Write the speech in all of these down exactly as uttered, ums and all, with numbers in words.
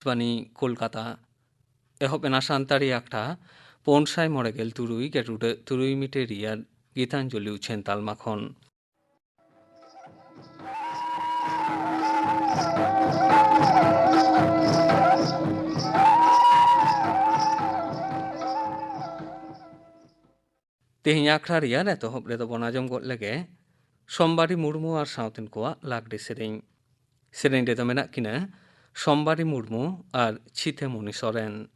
ᱟᱠᱟᱥᱵᱟᱱᱤ ᱠᱳᱞᱠᱟᱛᱟ᱾ ᱮᱦᱚᱵ ᱮᱱᱟ ᱥᱟᱱᱛᱟᱲᱤ ᱟᱠᱷᱲᱟ ᱯᱩᱱ ᱥᱟᱭ ᱢᱚᱬᱮ ᱜᱮᱞ ᱛᱩᱨᱩᱭ ᱜᱮᱴᱩᱰᱟᱹᱜ ᱛᱩᱨᱩᱭ ᱢᱤᱴᱟᱨ ᱨᱮᱭᱟᱜ ᱜᱤᱛᱟᱧᱡᱚᱞᱤ ᱩᱪᱷᱟᱹᱱ ᱛᱟᱞᱢᱟ ᱠᱷᱚᱱ᱾ ᱛᱮᱦᱮᱧ ᱟᱠᱷᱲᱟ ᱨᱮᱭᱟᱜ ᱮᱛᱚᱦᱚᱵ ᱨᱮᱫᱚ ᱵᱚᱱ ᱟᱸᱡᱚᱢ ᱜᱚᱫ ᱞᱮᱜᱮ ᱥᱳᱢᱵᱟᱨᱤ ᱢᱩᱨᱢᱩ ᱟᱨ ᱥᱟᱶᱛᱮᱱ ᱠᱚᱣᱟᱜ ᱞᱟᱜᱽᱲᱮ ᱥᱮᱨᱮᱧ᱾ ᱥᱮᱨᱮᱧ ᱨᱮᱫᱚ ᱢᱮᱱᱟᱜ ᱠᱤᱱᱟ ᱥᱳᱢᱵᱟᱨᱤ ᱢᱩᱨᱢᱩ ᱟᱨ ᱪᱷᱤᱛᱟᱹᱢᱩᱱᱤ ᱥᱚᱨᱮᱱ᱾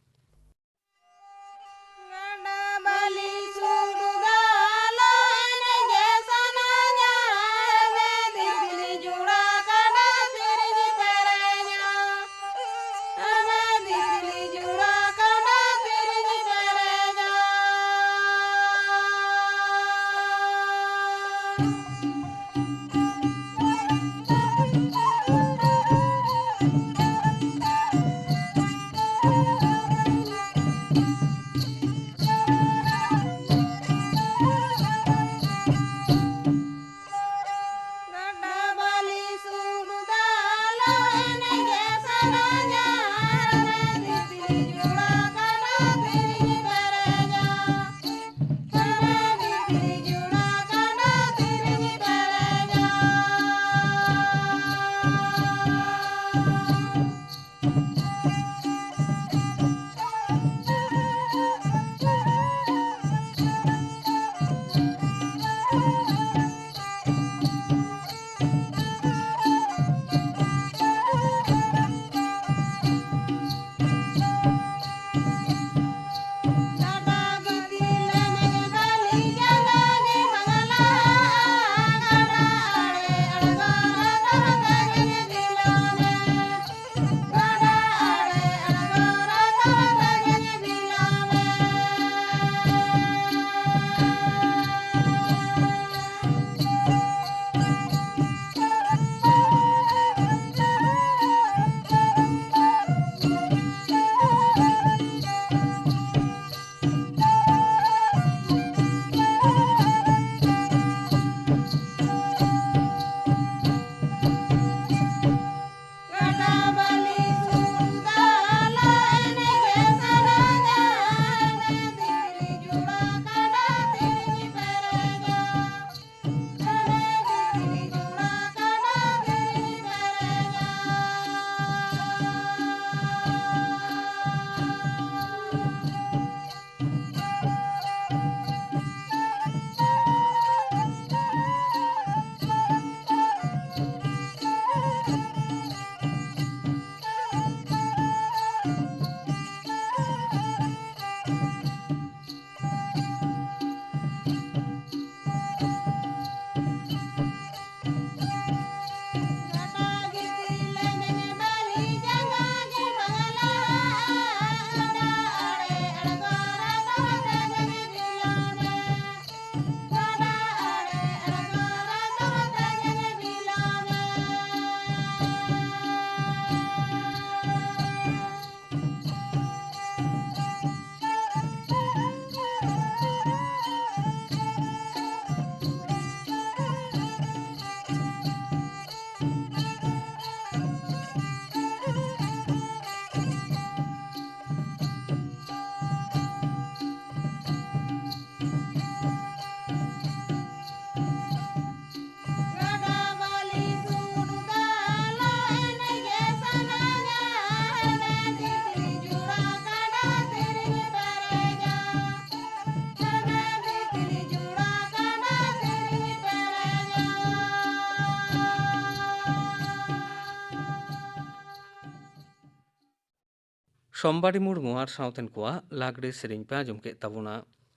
ᱥᱚᱢᱵᱟᱨᱤ ᱢᱩᱨᱢᱩ ᱟᱨ ᱥᱟᱶᱛᱮᱱ ᱠᱚᱣᱟᱜ ᱞᱟᱜᱽᱲᱮ ᱥᱮᱨᱮᱧ ᱯᱮ ᱟᱸᱡᱚᱢ ᱠᱮᱫ ᱛᱟᱵᱚᱱᱟ᱾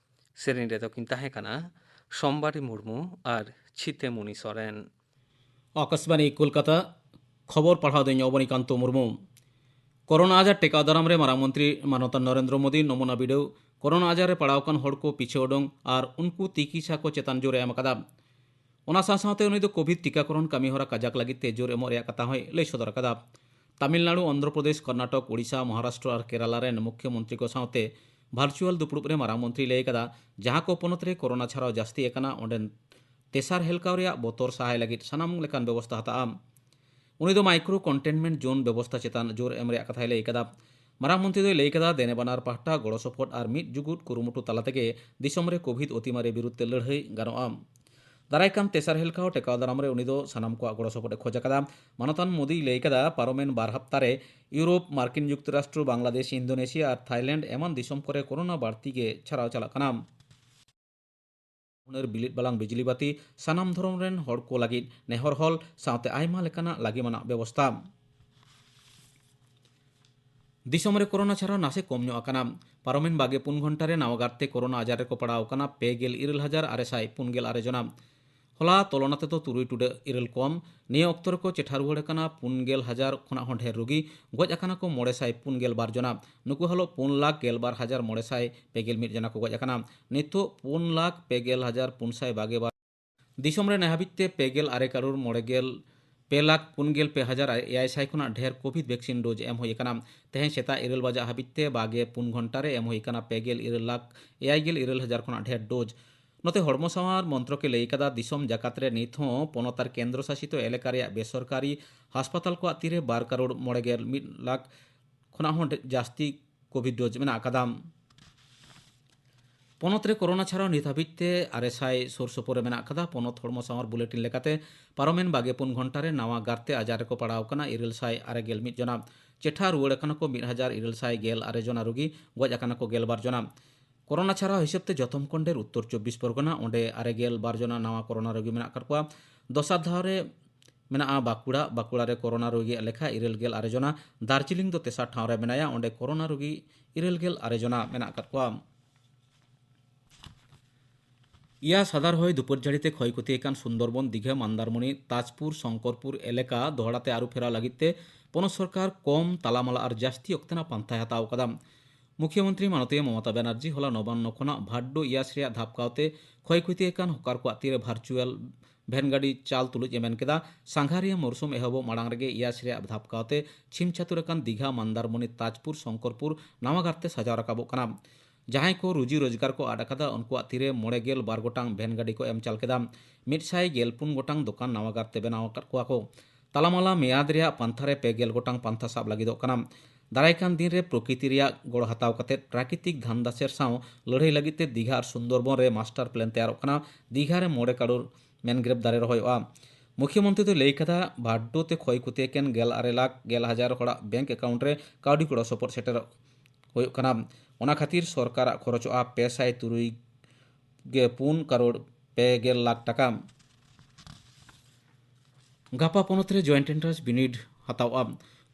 ᱥᱮᱨᱮᱧ ᱨᱮᱫᱚ ᱠᱤᱱ ᱛᱟᱦᱮᱸ ᱠᱟᱱᱟ ᱥᱚᱢᱵᱟᱨᱤ ᱢᱩᱨᱢᱩ ᱟᱨ ᱪᱷᱤᱛᱟᱹᱢᱩᱱᱤ ᱥᱚᱨᱮᱱ᱾ ᱟᱠᱟᱥᱵᱟᱱᱤ ᱠᱳᱞᱠᱟᱛᱟ, ᱠᱷᱚᱵᱚᱨ ᱯᱟᱲᱦᱟᱣ ᱫᱚᱧ ᱚᱵᱚᱱᱤᱠᱟᱱᱛᱚ ᱢᱩᱨᱢᱩ᱾ ᱠᱳᱨᱳᱱᱟ ᱟᱡᱟᱨ ᱴᱮᱠᱟᱣ ᱫᱟᱨᱟᱢ ᱨᱮ ᱢᱟᱨᱟᱝ ᱢᱚᱱᱛᱨᱤ ᱢᱟᱱᱚᱛᱟᱱ ᱱᱚᱨᱮᱱᱫᱨᱚ ᱢᱳᱫᱤ ᱱᱚᱢᱩᱱᱟ ᱵᱤᱰᱟᱹᱣ, ᱠᱳᱨᱳᱱᱟ ᱟᱡᱟᱨ ᱨᱮ ᱯᱟᱲᱟᱣ ᱟᱠᱟᱱ ᱦᱚᱲ ᱠᱚ ᱯᱤᱪᱷᱟᱹ ᱩᱰᱩᱝ ᱟᱨ ᱩᱱᱠᱩ ᱛᱤᱠᱤᱪᱷᱟ ᱠᱚ ᱪᱮᱛᱟᱱ ᱡᱳᱨ ᱮ ᱮᱢ ᱟᱠᱟᱫᱟ᱾ ᱚᱱᱟ ᱥᱟᱶ ᱥᱟᱶᱛᱮ ᱩᱱᱤ ᱫᱚ ᱠᱳᱵᱷᱤᱰ ᱴᱤᱠᱟᱠᱚᱨᱚᱱ ᱠᱟᱹᱢᱤᱦᱚᱨᱟ ᱠᱟᱡᱟᱠ ᱞᱟᱹᱜᱤᱫ ᱛᱮ ᱡᱳᱨ ᱮᱢᱚᱜ ᱨᱮᱭᱟᱜ ᱠᱟᱛᱷᱟ ᱦᱚᱸᱭ ᱞᱟᱹᱭ ᱥᱚᱫᱚᱨ ᱟᱠᱟᱫᱟ᱾ ᱛᱟᱢᱤᱞᱱᱟᱲᱩ, ᱚᱱᱫᱷᱨᱚ ᱯᱨᱚᱫᱮᱥ, ᱠᱚᱨᱱᱟᱴᱚᱠ, ᱳᱰᱤᱥᱟ, ᱢᱚᱦᱟᱨᱟᱥᱴᱨᱚ ᱟᱨ ᱠᱮᱨᱟᱞᱟ ᱨᱮᱱ ᱢᱩᱠᱷᱭᱚᱢᱚᱱᱛᱨᱤ ᱠᱚ ᱥᱟᱶᱛᱮ ᱵᱷᱟᱨᱪᱩᱣᱟᱞ ᱫᱩᱯᱲᱩᱵ ᱨᱮ ᱢᱟᱨᱟᱝ ᱢᱚᱱᱛᱨᱤᱭ ᱞᱟᱹᱭ ᱟᱠᱟᱫᱟ, ᱡᱟᱦᱟᱸ ᱠᱚ ᱯᱚᱱᱚᱛ ᱨᱮ ᱠᱳᱨᱳᱱᱟ ᱪᱷᱟᱨᱟᱣ ᱡᱟᱹᱥᱛᱤ ᱟᱠᱟᱱᱟ, ᱚᱸᱰᱮᱱ ᱛᱮᱥᱟᱨ ᱦᱮᱞᱠᱟᱣ ᱨᱮᱭᱟᱜ ᱵᱚᱛᱚᱨ ᱥᱟᱦᱟᱭ ᱞᱟᱹᱜᱤᱫ ᱥᱟᱱᱟᱢ ᱞᱮᱠᱟᱱ ᱵᱮᱵᱚᱥᱛᱟ ᱦᱟᱛᱟᱜᱼᱟ᱾ ᱩᱱᱤ ᱫᱚ ᱢᱟᱭᱠᱨᱳ ᱠᱚᱱᱴᱮᱱᱢᱮᱱᱴ ᱡᱳᱱ ᱵᱮᱵᱚᱥᱛᱟ ᱪᱮᱛᱟᱱ ᱡᱳᱨ ᱮᱢ ᱨᱮᱭᱟᱜ ᱠᱟᱛᱷᱟᱭ ᱞᱟᱹᱭ ᱟᱠᱟᱫᱟ᱾ ᱢᱟᱨᱟᱝ ᱢᱚᱱᱛᱨᱤ ᱫᱚᱭ ᱞᱟᱹᱭ ᱟᱠᱟᱫᱟ, ᱫᱮᱱᱮ ᱵᱟᱱᱟᱨ ᱯᱟᱦᱴᱟ ᱜᱚᱲᱚ ᱥᱚᱯᱚᱦᱚᱫ ᱟᱨ ᱢᱤᱫ ᱡᱩᱜᱩᱫ ᱠᱩᱨᱩᱢᱩᱴᱩ ᱛᱟᱞᱟ ᱛᱮᱜᱮ ᱫᱤᱥᱚᱢ ᱨᱮ ᱠᱳᱵᱷᱤᱰ ᱚᱛᱤᱢᱟᱨᱤ ᱵᱤᱨᱩᱫᱷ ᱛᱮ ᱞᱟᱹᱲᱦᱟᱹᱭ ᱜᱟᱱᱚᱜᱼᱟ᱾ ᱫᱟᱨᱟᱭ ᱠᱟᱱ ᱛᱮᱥᱟᱨ ᱦᱮᱞᱠᱟᱣ ᱴᱮᱠᱟᱣ ᱫᱟᱨᱟᱢ ᱨᱮ ᱩᱱᱤ ᱫᱚ ᱥᱟᱱᱟᱢ ᱠᱚᱣᱟᱜ ᱜᱚᱲᱚ ᱥᱚᱯᱚᱦᱚᱫ ᱮ ᱠᱷᱚᱡ ᱟᱠᱟᱫᱟ᱾ ᱢᱟᱱᱚᱛᱟᱱ ᱢᱳᱫᱤᱭ ᱞᱟᱹᱭ ᱟᱠᱟᱫᱟ, ᱯᱟᱨᱚᱢᱮᱱ ᱵᱟᱨ ᱦᱟᱯᱛᱟ ᱨᱮ ᱤᱭᱩᱨᱳᱯ, ᱢᱟᱨᱠᱤᱱ ᱡᱩᱠᱛᱚᱨᱟᱥᱴᱨᱚ, ᱵᱟᱝᱞᱟᱫᱮᱥ, ᱤᱱᱫᱳᱱᱮᱥᱤᱭᱟ ᱟᱨ ᱛᱷᱟᱭᱞᱮᱱᱰ ᱮᱢᱟᱱ ᱫᱤᱥᱚᱢ ᱠᱚᱨᱮ ᱠᱳᱨᱳᱱᱟ ᱵᱟᱹᱲᱛᱤ ᱜᱮ ᱪᱷᱟᱨᱟᱣ ᱪᱟᱞᱟᱜ ᱠᱟᱱᱟ᱾ ᱦᱩᱱᱟᱹᱨ ᱵᱤᱞᱤᱫ ᱵᱟᱞᱟᱝ ᱵᱤᱡᱽᱞᱤ ᱵᱟᱹᱛᱤ, ᱥᱟᱱᱟᱢ ᱫᱷᱚᱨᱚᱢ ᱨᱮᱱ ᱦᱚᱲ ᱠᱚ ᱞᱟᱹᱜᱤᱫ ᱱᱮᱦᱚᱨ ᱦᱚᱞ ᱥᱟᱶᱛᱮ ᱟᱭᱢᱟ ᱞᱮᱠᱟᱱᱟᱜ ᱞᱟᱹᱜᱤᱢ ᱟᱱᱟᱜ ᱵᱮᱵᱚᱥᱛᱟ᱾ ᱫᱤᱥᱚᱢ ᱨᱮ ᱠᱳᱨᱳᱱᱟ ᱪᱷᱟᱨᱟᱣ ᱱᱟᱥᱮ ᱠᱚᱢ ᱧᱚᱜ ᱟᱠᱟᱱᱟ᱾ ᱯᱟᱨᱚᱢᱮᱱ ᱵᱟᱜᱮ ᱯᱩᱱ ᱜᱷᱚᱱᱴᱟ ᱨᱮ ᱱᱟᱣᱟ ᱜᱟᱨᱛᱮ ᱠᱳᱨᱳᱱᱟ ᱟᱡᱟᱨ ᱨᱮᱠᱚ ᱯᱟᱲᱟᱣ ᱟᱠᱟᱱᱟ ᱯᱮ ᱜᱮᱞ ᱤᱨᱟᱹᱞ ᱦᱟᱡᱟᱨ ᱟᱨᱮ ᱥᱟᱭ ᱯᱩᱱ ᱜᱮᱞ ᱟᱨᱮ ᱡᱚᱱᱟ᱾ ᱦᱚᱞᱟ ᱛᱚᱞᱚᱱᱟ ᱛᱮᱫᱚ ᱛᱩᱨᱩᱭ ᱴᱩᱰᱟᱹᱜ ᱤᱨᱟᱹᱞ ᱠᱚᱢ᱾ ᱱᱤᱭᱟᱹ ᱚᱠᱛᱚ ᱨᱮᱠᱚ ᱪᱮᱴᱷᱟ ᱨᱩᱣᱟᱹᱲ ᱟᱠᱟᱱᱟ ᱯᱩᱱ ᱜᱮᱞ ᱦᱟᱡᱟᱨ ᱠᱷᱚᱱᱟᱜ ᱦᱚᱸ ᱰᱷᱮᱨ ᱨᱩᱜᱤ᱾ ᱜᱚᱡ ᱟᱠᱟᱱᱟ ᱠᱚ ᱢᱚᱬᱮ ᱥᱟᱭ ᱯᱩᱱ ᱜᱮᱞ ᱵᱟᱨ ᱡᱚᱱᱟ᱾ ᱱᱩᱠᱩ ᱦᱤᱞᱳᱜ ᱯᱩᱱ ᱞᱟᱠᱷ ᱜᱮᱞ ᱵᱟᱨ ᱦᱟᱡᱟᱨ ᱢᱚᱬᱮ ᱥᱟᱭ ᱯᱮ ᱜᱮᱞ ᱢᱤᱫ ᱡᱚᱱᱟ ᱠᱚ ᱜᱚᱡ ᱟᱠᱟᱱᱟ᱾ ᱱᱤᱛᱚᱜ ᱯᱩᱱ ᱞᱟᱠᱷ ᱯᱮ ᱜᱮᱞ ᱦᱟᱡᱟᱨ ᱯᱩᱱ ᱥᱟᱭ ᱵᱟᱜᱮ ᱵᱟᱨ᱾ ᱫᱤᱥᱚᱢ ᱨᱮ ᱱᱮ ᱦᱟᱹᱵᱤᱡ ᱛᱮ ᱯᱮ ᱜᱮᱞ ᱟᱨᱮ ᱠᱟᱨᱳᱲ ᱢᱚᱬᱮ ᱜᱮᱞ ᱯᱮ ᱞᱟᱠᱷ ᱯᱩᱱ ᱜᱮᱞ ᱯᱮ ᱦᱟᱡᱟᱨ ᱮᱭᱟᱭ ᱥᱟᱭ ᱠᱷᱚᱱᱟᱜ ᱰᱷᱮᱨ ᱠᱳᱵᱷᱤᱰ ᱵᱷᱮᱠᱥᱤᱱ ᱰᱳᱡᱽ ᱮᱢ ᱦᱩᱭ ᱟᱠᱟᱱᱟ᱾ ᱛᱮᱦᱮᱧ ᱥᱮᱛᱟᱜ ᱤᱨᱟᱹᱞ ᱵᱟᱡᱟᱜ ᱦᱟᱹᱵᱤᱡ ᱛᱮ ᱵᱟᱜᱮ ᱯᱩᱱ ᱜᱷᱚᱱᱴᱟ ᱨᱮ ᱮᱢ ᱦᱩᱭ ᱟᱠᱟᱱᱟ ᱯᱮ ᱜᱮᱞ ᱤᱨᱟᱹᱞ ᱞᱟᱠᱷ ᱮᱭᱟᱭ ᱜᱮᱞ ᱤᱨᱟᱹᱞ ᱦᱟᱡᱟᱨ ᱠᱷᱚᱱᱟᱜ ᱰᱷᱮᱨ ᱰᱳᱡᱽ᱾ ᱱᱚᱛᱮ ᱦᱚᱲᱢᱚ ᱥᱟᱶᱟᱨ ᱢᱚᱱᱛᱨᱚᱠ ᱮ ᱞᱟᱹᱭ ᱟᱠᱟᱫᱟ, ᱫᱤᱥᱚᱢ ᱡᱟᱠᱟᱛ ᱨᱮ ᱱᱤᱛ ᱦᱚᱸ ᱯᱚᱱᱚᱛ ᱟᱨ ᱠᱮᱱᱫᱨᱚ ᱥᱟᱥᱤᱛ ᱮᱞᱟᱠᱟ ᱨᱮᱭᱟᱜ ᱵᱮᱥᱚᱨᱠᱟᱨᱤ ᱦᱟᱥᱯᱟᱛᱟᱞ ᱠᱚᱣᱟᱜ ᱛᱤᱨᱮ ᱵᱟᱨ ᱠᱟᱨᱳᱲ ᱢᱚᱬᱮ ᱜᱮᱞ ᱢᱤᱫ ᱞᱟᱠᱷ ᱠᱷᱚᱱᱟᱜ ᱦᱚᱸ ᱰᱷᱮ-, ᱡᱟᱹᱥᱛᱤ ᱠᱳᱵᱷᱤᱰ ᱰᱳᱡᱽ ᱢᱮᱱᱟᱜ ᱟᱠᱟᱫᱟ᱾ ᱯᱚᱱᱚᱛ ᱨᱮ ᱠᱳᱨᱳᱱᱟ ᱪᱷᱟᱲᱟ ᱱᱤᱛ ᱦᱟᱹᱵᱤᱡ ᱛᱮ ᱟᱨᱮ ᱥᱟᱭ ᱥᱩᱨ ᱥᱩᱯᱩᱨ ᱨᱮ ᱢᱮᱱᱟᱜ ᱟᱠᱟᱫᱟ᱾ ᱯᱚᱱᱚᱛ ᱦᱚᱲᱢᱚ ᱥᱟᱶᱟᱨ ᱵᱩᱞᱮᱴᱤᱱ ᱞᱮᱠᱟᱛᱮ ᱯᱟᱨᱚᱢᱮᱱ ᱵᱟᱜᱮ ᱯᱩᱱ ᱜᱷᱚᱱᱴᱟ ᱨᱮ ᱱᱟᱣᱟ ᱜᱟᱨᱛᱮ ᱟᱡᱟᱨ ᱨᱮᱠᱚ ᱯᱟᱲᱟᱣ ᱟᱠᱟᱱᱟ ᱤᱨᱟᱹᱞ ᱥᱟᱭ ᱟᱨᱮ ᱜᱮᱞ ᱢᱤᱫ ᱡᱚᱱᱟ᱾ ᱪᱮᱴᱷᱟ ᱨᱩᱣᱟᱹᱲ ᱟᱠᱟᱱᱟ ᱠᱚ ᱢᱤᱫ ᱦᱟᱡᱟᱨ ᱤᱨᱟᱹᱞ ᱥᱟᱭ ᱜᱮᱞ ᱟᱨᱮ ᱡᱚᱱᱟ ᱨᱩᱜᱤ, ᱜᱚᱡ ᱟᱠᱟᱱᱟ ᱠᱚ ᱜᱮᱞ ᱵᱟᱨ ᱡᱚᱱᱟ᱾ ᱠᱳᱨᱳᱱᱟ ᱪᱷᱟᱲᱟ ᱦᱤᱥᱟᱹᱵ ᱛᱮ ᱡᱚᱛᱚᱢ ᱠᱷᱚᱱ ᱰᱷᱮᱨ ᱩᱛᱛᱚᱨ ᱪᱚᱵᱵᱤᱥ ᱯᱚᱨᱜᱚᱱᱟ, ᱚᱸᱰᱮ ᱟᱨᱮ ᱜᱮᱞ ᱵᱟᱨ ᱡᱚᱱᱟ ᱱᱟᱣᱟ ᱠᱳᱨᱳᱱᱟ ᱨᱩᱜᱤ ᱢᱮᱱᱟᱜ ᱟᱠᱟᱫ ᱠᱚᱣᱟ᱾ ᱫᱚᱥᱟᱨ ᱫᱷᱟᱣ ᱨᱮ ᱢᱮᱱᱟᱜᱼᱟ ᱵᱟᱸᱠᱩᱲᱟ᱾ ᱵᱟᱸᱠᱩᱲᱟ ᱨᱮ ᱠᱳᱨᱳᱱᱟ ᱨᱳᱜᱤᱭᱟᱜ ᱞᱮᱠᱷᱟ ᱤᱨᱟᱹᱞ ᱜᱮᱞ ᱟᱨᱮ ᱡᱚᱱᱟ᱾ ᱫᱟᱨᱡᱤᱞᱤᱝ ᱫᱚ ᱛᱮᱥᱟᱨ ᱴᱷᱟᱶ ᱨᱮ ᱢᱮᱱᱟᱭᱟ, ᱚᱸᱰᱮ ᱠᱳᱨᱳᱱᱟ ᱨᱳᱜᱤ ᱤᱨᱟᱹᱞ ᱜᱮᱞ ᱟᱨᱮ ᱡᱚᱱᱟ ᱢᱮᱱᱟᱜ ᱟᱠᱟᱫ ᱠᱚᱣᱟ᱾ ᱤᱭᱟ ᱥᱟᱫᱟᱨ ᱦᱚᱭ ᱫᱩᱯᱩᱨ ᱡᱟᱹᱲᱤ ᱛᱮ ᱠᱷᱚᱭ ᱠᱷᱚᱛᱤ ᱟᱠᱟᱱ ᱥᱩᱱᱫᱚᱨᱵᱚᱱ, ᱫᱤᱜᱷᱟ, ᱢᱟᱱᱫᱟᱨᱢᱚᱱᱤ, ᱛᱟᱡᱽᱯᱩᱨ, ᱥᱚᱝᱠᱚᱨᱯᱩᱨ ᱮᱞᱟᱠᱟ ᱫᱚᱦᱲᱟ ᱛᱮ ᱟᱹᱨᱩ ᱯᱷᱮᱨᱟᱣ ᱞᱟᱹᱜᱤᱫ ᱛᱮ ᱯᱚᱱᱚᱛ ᱥᱚᱨᱠᱟᱨ ᱠᱚᱢ, ᱛᱟᱞᱟᱢᱟᱞᱟ ᱟᱨ ᱡᱟᱹᱥᱛᱤ ᱚᱠᱛᱮᱱᱟᱜ ᱯᱟᱱᱛᱷᱟᱭ ᱦᱟᱛᱟᱣ ᱟᱠᱟᱫᱟ᱾ ᱢᱩᱠᱷᱭᱚᱢᱚᱱᱛᱨᱤ ᱢᱟᱱᱚᱛᱤᱭᱟᱹ ᱢᱚᱢᱚᱛᱟ ᱵᱟᱱᱟᱨᱡᱤ ᱦᱚᱞᱟ ᱱᱚᱵᱟᱱᱱᱚ ᱠᱷᱚᱱᱟᱜ ᱵᱷᱟᱰᱰᱳ ᱤᱭᱟᱥ ᱨᱮᱭᱟᱜ ᱫᱷᱟᱯᱠᱟᱣ ᱛᱮ ᱠᱷᱚᱭ ᱠᱷᱚᱛᱤ ᱟᱠᱟᱱ ᱦᱚᱠᱟᱨ ᱠᱚᱣᱟᱜ ᱛᱤᱨᱮ ᱵᱷᱟᱨᱪᱩᱣᱟᱞ ᱵᱷᱮᱱ ᱜᱟᱹᱰᱤ ᱪᱟᱞ ᱛᱩᱞᱩᱡ ᱮ ᱢᱮᱱ ᱠᱮᱫᱟ, ᱥᱟᱸᱜᱷᱟᱨᱤᱭᱟᱹ ᱢᱚᱨᱥᱩᱢ ᱮᱦᱚᱵᱚᱜ ᱢᱟᱲᱟᱝ ᱨᱮᱜᱮ ᱤᱭᱟᱥ ᱨᱮᱭᱟᱜ ᱫᱷᱟᱯᱠᱟᱣ ᱛᱮ ᱪᱷᱤᱢ ᱪᱷᱟᱹᱛᱩᱨ ᱟᱠᱟᱱ ᱫᱤᱜᱷᱟ, ᱢᱟᱱᱫᱟᱨᱢᱚᱱᱤ, ᱛᱟᱡᱽᱯᱩᱨ, ᱥᱚᱝᱠᱚᱨᱯᱩᱨ ᱱᱟᱣᱟ ᱜᱟᱨ ᱛᱮ ᱥᱟᱡᱟᱣ ᱨᱟᱠᱟᱵᱚᱜ ᱠᱟᱱᱟ᱾ ᱡᱟᱦᱟᱸᱭ ᱠᱚ ᱨᱩᱡᱤ ᱨᱳᱡᱽᱜᱟᱨ ᱠᱚ ᱟᱫ ᱟᱠᱟᱫᱟ, ᱩᱱᱠᱩᱣᱟᱜ ᱛᱤᱨᱮ ᱢᱚᱬᱮ ᱜᱮᱞ ᱵᱟᱨ ᱜᱚᱴᱟᱝ ᱵᱷᱮᱱ ᱜᱟᱹᱰᱤ ᱠᱚ ᱮᱢ ᱪᱟᱞ ᱠᱮᱫᱟ᱾ ᱢᱤᱫ ᱥᱟᱭ ᱜᱮᱞ ᱯᱩᱱ ᱜᱚᱴᱟᱝ ᱫᱚᱠᱟᱱ ᱱᱟᱣᱟ ᱜᱟᱨ ᱛᱮ ᱵᱮᱱᱟᱣ ᱟᱠᱟᱫ ᱠᱚᱣᱟ ᱠᱚ᱾ ᱛᱟᱞᱟᱢᱟᱞᱟ ᱢᱮᱭᱟᱫ ᱨᱮᱭᱟᱜ ᱯᱟᱱᱛᱷᱟ ᱨᱮ ᱯᱮ ᱜᱮᱞ ᱜᱚᱴᱟᱝ ᱯᱟᱱᱛᱷᱟ ᱥᱟᱵ ᱞᱟᱹᱜᱤᱫᱚᱜ ᱠᱟᱱᱟ᱾ ᱫᱟᱨᱟᱭ ᱠᱟᱱ ᱫᱤᱱ ᱨᱮ ᱯᱨᱚᱠᱤᱛᱤ ᱨᱮᱭᱟᱜ ᱜᱚᱲᱚ ᱦᱟᱛᱟᱣ ᱠᱟᱛᱮ ᱯᱨᱟᱠᱨᱤᱛᱤᱠ ᱫᱷᱟᱱ ᱫᱟᱥᱮᱨ ᱥᱟᱶ ᱞᱟᱹᱲᱦᱟᱹᱭ ᱞᱟᱹᱜᱤᱫ ᱛᱮ ᱫᱤᱜᱷᱟ ᱟᱨ ᱥᱩᱱᱫᱚᱨᱵᱚᱱ ᱨᱮ ᱢᱟᱥᱴᱟᱨ ᱯᱞᱮᱱ ᱛᱮᱭᱟᱨᱚᱜ ᱠᱟᱱᱟ᱾ ᱫᱤᱜᱷᱟ ᱨᱮ ᱢᱚᱬᱮ ᱠᱟᱨᱳᱲ ᱢᱮᱱᱜᱨᱮᱵᱷ ᱫᱟᱨᱮ ᱨᱚᱦᱚᱭᱚᱜᱼᱟ᱾ ᱢᱩᱠᱷᱭᱚᱢᱚᱱᱛᱨᱤ ᱫᱚᱭ ᱞᱟᱹᱭ ᱠᱟᱫᱟ, ᱵᱷᱟᱰᱰᱳ ᱛᱮ ᱠᱷᱚᱭ ᱠᱷᱚᱛᱤ ᱟᱠᱟᱱ ᱜᱮᱞ ᱟᱨᱮ ᱞᱟᱠᱷ ᱜᱮᱞ ᱦᱟᱡᱟᱨ ᱦᱚᱲᱟᱜ ᱵᱮᱝᱠ ᱮᱠᱟᱣᱩᱱᱴ ᱨᱮ ᱠᱟᱹᱣᱰᱤ ᱜᱚᱲᱚ ᱥᱚᱯᱚᱦᱚᱫ ᱥᱮᱴᱮᱨᱚᱜ ᱦᱩᱭᱩᱜ ᱠᱟᱱᱟ᱾ ᱚᱱᱟ ᱠᱷᱟᱹᱛᱤᱨ ᱥᱚᱨᱠᱟᱨᱟᱜ ᱠᱷᱚᱨᱚᱪᱚᱜᱼᱟ ᱯᱮ ᱥᱟᱭ ᱛᱩᱨᱩᱭ ᱜᱮ ᱯᱩᱱ ᱠᱟᱨᱳᱲ ᱯᱮ ᱜᱮᱞ ᱞᱟᱠᱷ ᱴᱟᱠᱟ᱾ ᱜᱟᱯᱟ ᱯᱚᱱᱚᱛ ᱨᱮ ᱡᱚᱭᱮᱱᱴ ᱮᱱᱴᱨᱟᱱᱥ ᱵᱤᱱᱤᱰ ᱦᱟᱛᱟᱣᱜᱼᱟ᱾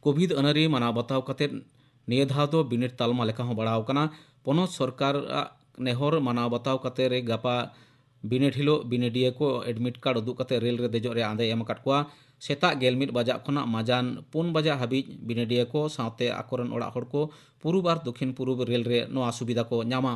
ᱠᱳᱵᱷᱤᱰ ᱟᱹᱱᱟᱹᱨᱤ ᱢᱟᱱᱟᱣ ᱵᱟᱛᱟᱣ ᱠᱟᱛᱮ ᱱᱤᱭᱟᱹ ᱫᱷᱟᱣ ᱫᱚ ᱵᱤᱱᱤᱰ ᱛᱟᱞᱢᱟ ᱞᱮᱠᱟ ᱦᱚᱸ ᱵᱟᱲᱟᱣ ᱟᱠᱟᱱᱟ᱾ ᱯᱚᱱᱚᱛ ᱥᱚᱨᱠᱟᱨᱟᱜ ᱱᱮᱦᱚᱨ ᱢᱟᱱᱟᱣ ᱵᱟᱛᱟᱣ ᱠᱟᱛᱮ ᱨᱮ ᱜᱟᱯᱟ ᱵᱤᱱᱤᱰ ᱦᱤᱞᱳᱜ ᱵᱤᱱᱤᱰᱤᱭᱟᱹ ᱠᱚ ᱮᱰᱢᱤᱴ ᱠᱟᱨᱰ ᱩᱫᱩᱜ ᱠᱟᱛᱮ ᱨᱮᱞ ᱨᱮ ᱫᱮᱡᱚᱜ ᱨᱮᱭᱟᱜ ᱟᱸᱫᱮ ᱮᱢ ᱟᱠᱟᱫ ᱠᱚᱣᱟ᱾ ᱥᱮᱛᱟᱜ ᱜᱮᱞ ᱢᱤᱫ ᱵᱟᱡᱟᱜ ᱠᱷᱚᱱᱟᱜ ᱢᱟᱡᱟᱱ ᱯᱩᱱ ᱵᱟᱡᱟᱜ ᱦᱟᱹᱵᱤᱡ ᱵᱤᱱᱤᱰᱤᱭᱟᱹ ᱠᱚ ᱥᱟᱶᱛᱮ ᱟᱠᱚᱨᱮᱱ ᱚᱲᱟᱜ ᱦᱚᱲ ᱠᱚ ᱯᱩᱨᱩᱵ ᱟᱨ ᱫᱚᱠᱷᱤᱱ ᱯᱩᱨᱩᱵ ᱨᱮᱞ ᱨᱮ ᱱᱚᱣᱟ ᱥᱩᱵᱤᱫᱷᱟ ᱠᱚ ᱧᱟᱢᱟ᱾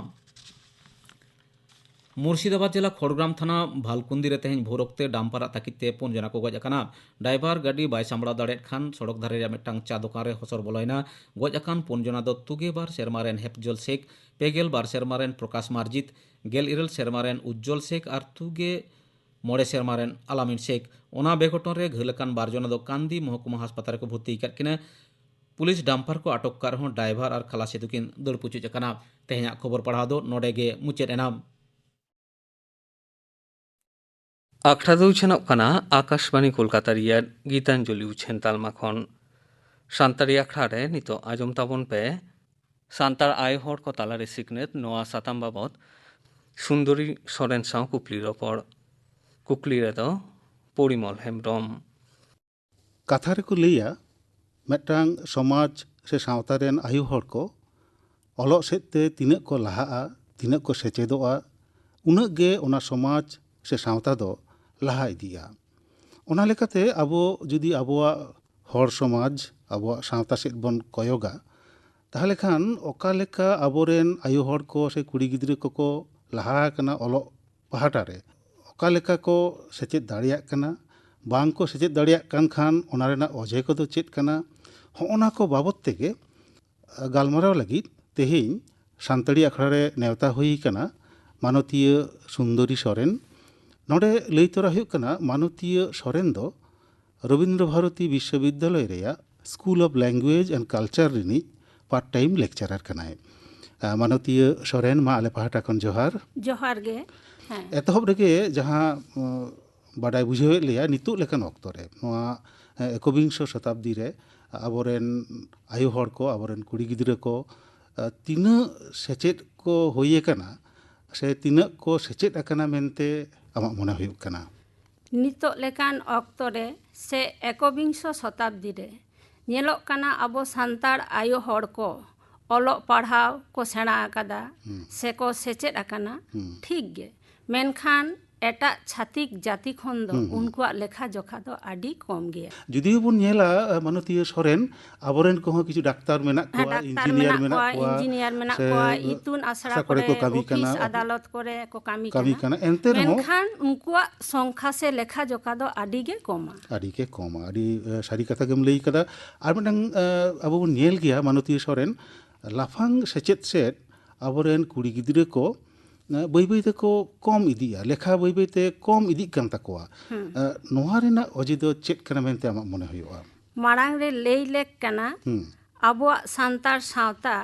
ᱢᱩᱨᱥᱤᱫᱟᱵᱟᱫᱽ ᱡᱮᱞᱟ ᱠᱷᱚᱲᱜᱨᱟᱢ ᱛᱷᱟᱱᱟ ᱵᱷᱟᱞᱠᱩᱱᱫᱤ ᱨᱮ ᱛᱮᱦᱮᱧ ᱵᱷᱳᱨ ᱚᱠᱛᱮ ᱰᱟᱢᱯᱟᱨᱟᱜ ᱛᱟᱹᱠᱤᱡ ᱛᱮ ᱯᱩᱱ ᱡᱚᱱᱟ ᱠᱚ ᱜᱚᱡ ᱟᱠᱟᱱᱟ᱾ ᱰᱟᱭᱵᱷᱟᱨ ᱜᱟᱹᱰᱤ ᱵᱟᱭ ᱥᱟᱢᱵᱲᱟᱣ ᱫᱟᱲᱮᱭᱟᱜ ᱠᱷᱟᱱ ᱥᱚᱲᱚᱠ ᱫᱷᱟᱨᱮ ᱨᱮᱭᱟᱜ ᱢᱤᱫᱴᱟᱝ ᱪᱟ ᱫᱚᱠᱟᱱ ᱨᱮ ᱦᱚᱥᱚᱨ ᱵᱚᱞᱚᱭᱮᱱᱟ᱾ ᱜᱚᱡ ᱟᱠᱟᱱ ᱯᱩᱱ ᱡᱚᱱᱟ ᱫᱚ ᱛᱩᱜᱮ ᱵᱟᱨ ᱥᱮᱨᱢᱟ ᱨᱮᱱ ᱦᱮᱯᱡᱚᱞ ᱥᱮᱠ, ᱯᱮ ᱜᱮᱞ ᱵᱟᱨ ᱥᱮᱨᱢᱟ ᱨᱮᱱ ᱯᱨᱚᱠᱟᱥ ᱢᱟᱨᱡᱤᱛ, ᱜᱮᱞ ᱤᱨᱟᱹᱞ ᱥᱮᱨᱢᱟ ᱨᱮᱱ ᱩᱡᱡᱚᱞ ᱥᱮᱠ ᱟᱨ ᱛᱩᱜᱮ ᱢᱚᱬᱮ ᱥᱮᱨᱢᱟ ᱨᱮᱱ ᱟᱞᱟᱢᱤᱱ ᱥᱮᱠ᱾ ᱚᱱᱟ ᱵᱮᱜᱷᱚᱴᱚᱱ ᱨᱮ ᱜᱷᱟᱹᱞ ᱟᱠᱟᱱ ᱵᱟᱨ ᱡᱚᱱᱟ ᱫᱚ ᱠᱟᱱᱫᱤ ᱢᱚᱦᱚᱠᱩᱢᱟ ᱦᱟᱥᱯᱟᱛᱟᱞ ᱨᱮᱠᱚ ᱵᱷᱚᱨᱛᱤ ᱟᱠᱟᱫ ᱠᱤᱱᱟ᱾ ᱯᱩᱞᱤᱥ ᱰᱟᱢᱯᱟᱨ ᱠᱚ ᱟᱴᱚᱠ ᱠᱟᱜ ᱨᱮᱦᱚᱸ ᱰᱟᱭᱵᱷᱟᱨ ᱟᱨ ᱠᱷᱟᱞᱟᱥᱤ ᱫᱚᱠᱤᱱ ᱫᱟᱹᱲ ᱯᱩᱪᱩᱡ ᱟᱠᱟᱱᱟ᱾ ᱛᱮᱦᱮᱧᱟᱜ ᱠᱷᱚᱵᱚᱨ ᱯᱟᱲᱦᱟᱣ ᱫᱚ ᱱᱚᱰᱮ ᱜᱮ ᱢᱩᱪᱟᱹᱫ ᱮᱱᱟ᱾ ᱟᱠᱷᱲᱟ ᱫᱚ ᱩᱪᱷᱟᱹᱱᱚᱜ ᱠᱟᱱᱟ ᱟᱠᱟᱥᱵᱟᱬᱤ ᱠᱳᱞᱠᱟᱛᱟ ᱨᱮᱭᱟᱜ ᱜᱤᱛᱟᱧᱡᱚᱞᱤ ᱩᱪᱷᱟᱹᱱ ᱛᱟᱞᱢᱟ ᱠᱷᱚᱱ᱾ ᱥᱟᱱᱛᱟᱲᱤ ᱟᱠᱷᱲᱟ ᱨᱮ ᱱᱤᱛᱚᱜ ᱟᱸᱡᱚᱢ ᱛᱟᱵᱚᱱ ᱯᱮ ᱥᱟᱱᱛᱟᱲ ᱟᱭᱳ ᱦᱚᱲ ᱠᱚ ᱛᱟᱞᱟᱨᱮ ᱥᱤᱠᱷᱱᱟᱹᱛ, ᱱᱚᱣᱟ ᱥᱟᱛᱟᱢ ᱵᱟᱵᱚᱛ ᱥᱩᱱᱫᱚᱨᱤ ᱥᱚᱨᱮᱱ ᱥᱟᱶ ᱠᱩᱠᱞᱤ ᱨᱚᱯᱚᱲ᱾ ᱠᱩᱠᱞᱤ ᱨᱮᱫᱚ ᱯᱚᱨᱤᱢᱚᱞ ᱦᱮᱢᱵᱽᱨᱚᱢ᱾ ᱠᱟᱛᱷᱟ ᱨᱮᱠᱚ ᱞᱟᱹᱭᱟ, ᱢᱤᱫᱴᱟᱝ ᱥᱚᱢᱟᱡᱽ ᱥᱮ ᱥᱟᱶᱛᱟ ᱨᱮᱱ ᱟᱭᱳ ᱦᱚᱲ ᱠᱚ ᱚᱞᱚᱜ ᱥᱮᱫ ᱛᱮ ᱛᱤᱱᱟᱹᱜ ᱠᱚ ᱞᱟᱦᱟᱜᱼᱟ, ᱛᱤᱱᱟᱹᱜ ᱠᱚ ᱥᱮᱪᱮᱫᱚᱜᱼᱟ, ᱩᱱᱟᱹᱜ ᱜᱮ ᱚᱱᱟ ᱥᱚᱢᱟᱡᱽ ᱥᱮ ᱥᱟᱶᱛᱟ ᱫᱚ ᱞᱟᱦᱟ ᱤᱫᱤᱜᱼᱟ᱾ ᱚᱱᱟ ᱞᱮᱠᱟᱛᱮ ᱟᱵᱚ ᱡᱩᱫᱤ ᱟᱵᱚᱣᱟᱜ ᱦᱚᱲ ᱥᱚᱢᱟᱡᱽ, ᱟᱵᱚᱣᱟᱜ ᱥᱟᱶᱛᱟ ᱥᱮᱫ ᱵᱚᱱ ᱠᱚᱭᱚᱜᱟ, ᱛᱟᱦᱚᱞᱮ ᱠᱷᱟᱱ ᱚᱠᱟ ᱞᱮᱠᱟ ᱟᱵᱚᱨᱮᱱ ᱟᱭᱳ ᱦᱚᱲ ᱠᱚ ᱥᱮ ᱠᱩᱲᱤ ᱜᱤᱫᱽᱨᱟᱹ ᱠᱚᱠᱚ ᱞᱟᱦᱟ ᱟᱠᱟᱱᱟ ᱚᱞᱚᱜ ᱯᱟᱦᱴᱟ ᱨᱮ, ᱚᱠᱟ ᱞᱮᱠᱟ ᱠᱚ ᱥᱮᱪᱮᱫ ᱫᱟᱲᱮᱭᱟᱜ ᱠᱟᱱᱟ, ᱵᱟᱝ ᱠᱚ ᱥᱮᱪᱮᱫ ᱫᱟᱲᱮᱭᱟᱜ ᱠᱟᱱ ᱠᱷᱟᱱ ᱚᱱᱟ ᱨᱮᱱᱟᱜ ᱚᱡᱮ ᱠᱚᱫᱚ ᱪᱮᱫ ᱠᱟᱱᱟ, ᱦᱚᱸᱜᱼᱚ ᱱᱟ ᱠᱚ ᱵᱟᱵᱚᱛ ᱛᱮᱜᱮ ᱜᱟᱞᱢᱟᱨᱟᱣ ᱞᱟᱹᱜᱤᱫ ᱛᱮᱦᱮᱧ ᱥᱟᱱᱛᱟᱲᱤ ᱟᱠᱷᱲᱟ ᱨᱮ ᱱᱮᱣᱛᱟ ᱦᱩᱭ ᱟᱠᱟᱱᱟ ᱢᱟᱱᱚᱛᱤᱭᱟᱹ ᱥᱩᱱᱫᱚᱨᱤ ᱥᱚᱨᱮᱱ᱾ ᱱᱚᱰᱮ ᱞᱟᱹᱭ ᱛᱚᱨᱟ ᱦᱩᱭᱩᱜ ᱠᱟᱱᱟ, ᱢᱟᱱᱚᱛᱤᱭᱟᱹ ᱥᱚᱨᱮᱱ ᱫᱚ ᱨᱚᱵᱤᱱᱫᱨᱚ ᱵᱷᱟᱨᱚᱛᱤ ᱵᱤᱥᱥᱚᱵᱤᱫᱽᱫᱟᱞᱚᱭ ᱨᱮᱭᱟᱜ School of Language and Culture ᱨᱤᱱᱤᱡ part time lecturer ᱠᱟᱱᱟᱭ᱾ ᱟᱨ ᱢᱟᱱᱚᱛᱤᱭᱟᱹ ᱥᱚᱨᱮᱱ, ᱢᱟ ᱟᱞᱮ ᱯᱟᱦᱴᱟ ᱠᱷᱚᱱ ᱡᱚᱦᱟᱨ᱾ ᱡᱚᱦᱟᱨ ᱜᱮ᱾ ᱦᱮᱸ᱾ ᱮᱛᱚᱦᱚᱵ ᱨᱮᱜᱮ ᱡᱟᱦᱟᱸ, ᱩᱸ, ᱵᱟᱰᱟᱭ ᱵᱩᱡᱷᱟᱹᱣᱮᱫ ᱞᱮᱭᱟ, ᱱᱤᱛᱚᱜ ᱞᱮᱠᱟᱱ ᱚᱠᱛᱚ ᱨᱮ ᱱᱚᱣᱟ, ᱮ, ᱮᱠᱚᱵᱤᱝᱥᱚ ᱥᱚᱛᱟᱵᱫᱤ ᱨᱮ ᱟᱵᱚᱨᱮᱱ ᱟᱭᱳ ᱦᱚᱲ ᱠᱚ, ᱟᱵᱚᱨᱮᱱ ᱠᱩᱲᱤ ᱜᱤᱫᱽᱨᱟᱹ ᱠᱚ, ᱮ, ᱛᱤᱱᱟᱹᱜ ᱥᱮᱪᱮᱫ ᱠᱚ ᱦᱩᱭ ᱟᱠᱟᱱᱟ ᱥᱮ ᱛᱤᱱᱟᱹᱜ ᱠᱚ ᱥᱮᱪᱮᱫ ᱟᱠᱟᱱᱟ ᱢᱮᱱᱛᱮ ᱟᱢᱟᱜ ᱢᱚᱱᱮ ᱦᱩᱭᱩᱜ ᱠᱟᱱᱟ? ᱱᱤᱛᱚᱜ ᱞᱮᱠᱟᱱ ᱚᱠᱛᱚ ᱨᱮ ᱥᱮ ᱮᱠᱚᱵᱤᱝᱥᱚ ᱥᱚᱛᱟᱵᱫᱤ ᱨᱮ ᱧᱮᱞᱚᱜ ᱠᱟᱱᱟ, ᱟᱵᱚ ᱥᱟᱱᱛᱟᱲ ᱟᱭᱳ ᱦᱚᱲ ᱠᱚ ᱚᱞᱚᱜ ᱯᱟᱲᱦᱟᱣ ᱠᱚ ᱥᱮᱬᱟ ᱟᱠᱟᱫᱟ, ᱦᱩᱸ᱾ ᱥᱮᱠᱚ ᱥᱮᱪᱮᱫ ᱟᱠᱟᱱᱟ, ᱦᱩᱸ᱾ ᱴᱷᱤᱠ ᱜᱮ, ᱢᱮᱱᱠᱷᱟᱱ ᱮᱴᱟᱜ ᱪᱷᱟᱹᱛᱤᱠ ᱡᱟᱹᱛᱤ ᱠᱷᱚᱱ ᱫᱚ ᱦᱩᱸ, ᱦᱩᱸ᱾ ᱩᱱᱠᱩᱣᱟᱜ ᱞᱮᱠᱷᱟ ᱡᱚᱠᱷᱟ ᱫᱚ ᱟᱹᱰᱤ ᱠᱚᱢ ᱜᱮᱭᱟ᱾ ᱡᱩᱫᱤ ᱵᱚᱱ ᱧᱮᱞᱟ, ᱮ, ᱢᱟᱱᱚᱛᱤᱭᱟᱹ ᱥᱚᱨᱮᱱ, ᱟᱵᱚᱨᱮᱱ ᱠᱚᱦᱚᱸ ᱠᱤᱪᱷᱩ ᱰᱟᱠᱛᱟᱨ ᱢᱮᱱᱟᱜ ᱦᱮᱸ, ᱠᱚᱣᱟ, ᱰᱟᱠᱛᱟᱨ ᱤᱧᱡᱤᱱᱤᱭᱟᱨ ᱢᱮᱱᱟᱜ ᱢᱮᱱᱟᱜ ᱠᱚᱣᱟ, ᱠᱚᱣᱟ, ᱤᱧᱡᱤᱱᱤᱭᱟᱨ ᱢᱮᱱᱟᱜ ᱥᱮ ᱠᱚᱣᱟ, ᱤᱛᱩᱱ ᱟᱥᱲᱟ ᱟᱥᱲᱟ ᱠᱚᱨᱮ ᱠᱚᱨᱮ, ᱠᱚ ᱠᱟᱹᱢᱤ ᱚᱯᱷᱤᱥ ᱠᱟᱱᱟ, ᱟᱫᱟᱞᱚᱛ ᱠᱚᱨᱮ ᱠᱚ ᱠᱟᱹᱢᱤ ᱠᱟᱹᱢᱤ ᱠᱟᱱᱟ᱾ ᱠᱟᱱᱟ᱾ ᱮᱱᱛᱮ ᱨᱮᱦᱚᱸ ᱢᱮᱱᱠᱷᱟᱱ ᱩᱱᱠᱩᱣᱟᱜ ᱥᱚᱝᱠᱷᱟ ᱥᱮ ᱞᱮᱠᱷᱟ ᱡᱚᱠᱷᱟ ᱫᱚ ᱟᱹᱰᱤ ᱜᱮ ᱠᱚᱢᱟ᱾ ᱟᱹᱰᱤ ᱜᱮ ᱠᱚᱢᱟ᱾ ᱟᱹᱰᱤ, ᱮ, ᱥᱟᱹᱨᱤ ᱠᱟᱛᱷᱟ ᱜᱮᱢ ᱞᱟᱹᱭ ᱠᱟᱫᱟ᱾ ᱟᱨ ᱢᱤᱫᱴᱟᱝ, ᱮ, ᱟᱵᱚ ᱵᱚᱱ ᱧᱮᱞ ᱜᱮᱭᱟ, ᱢᱟᱱᱚᱛᱤᱭᱟᱹ ᱥᱚᱨᱮᱱ, ᱞᱟᱯᱷᱟᱝ ᱥᱮᱪᱮᱫ ᱥᱮᱫ ᱟᱵᱚᱨᱮᱱ ᱠᱩᱲᱤ ᱜᱤᱫᱽᱨᱟᱹ ᱠᱚ, ᱮ, ᱵᱟᱹᱭ ᱵᱟᱹᱭ ᱛᱮᱠᱚ ᱠᱚᱢ ᱤᱫᱤᱜᱼᱟ, ᱞᱮᱠᱷᱟ ᱵᱟᱹᱭ ᱵᱟᱹᱭ ᱛᱮ ᱠᱚᱢ ᱤᱫᱤᱜ ᱠᱟᱱ ᱛᱟᱠᱚᱣᱟ᱾ ᱦᱩᱸ᱾ ᱮ, ᱱᱚᱣᱟ ᱨᱮᱱᱟᱜ ᱚᱡᱮ ᱫᱚ ᱪᱮᱫ ᱠᱟᱱᱟ ᱢᱮᱱᱛᱮ ᱟᱢᱟᱜ ᱢᱚᱱᱮ ᱦᱩᱭᱩᱜᱼᱟ? ᱢᱟᱲᱟᱝ ᱨᱮ ᱞᱟᱹᱭ ᱞᱮᱠ ᱠᱟᱱᱟ, ᱦᱩᱸ᱾ ᱟᱵᱚᱣᱟᱜ ᱥᱟᱱᱛᱟᱲ ᱥᱟᱶᱛᱟ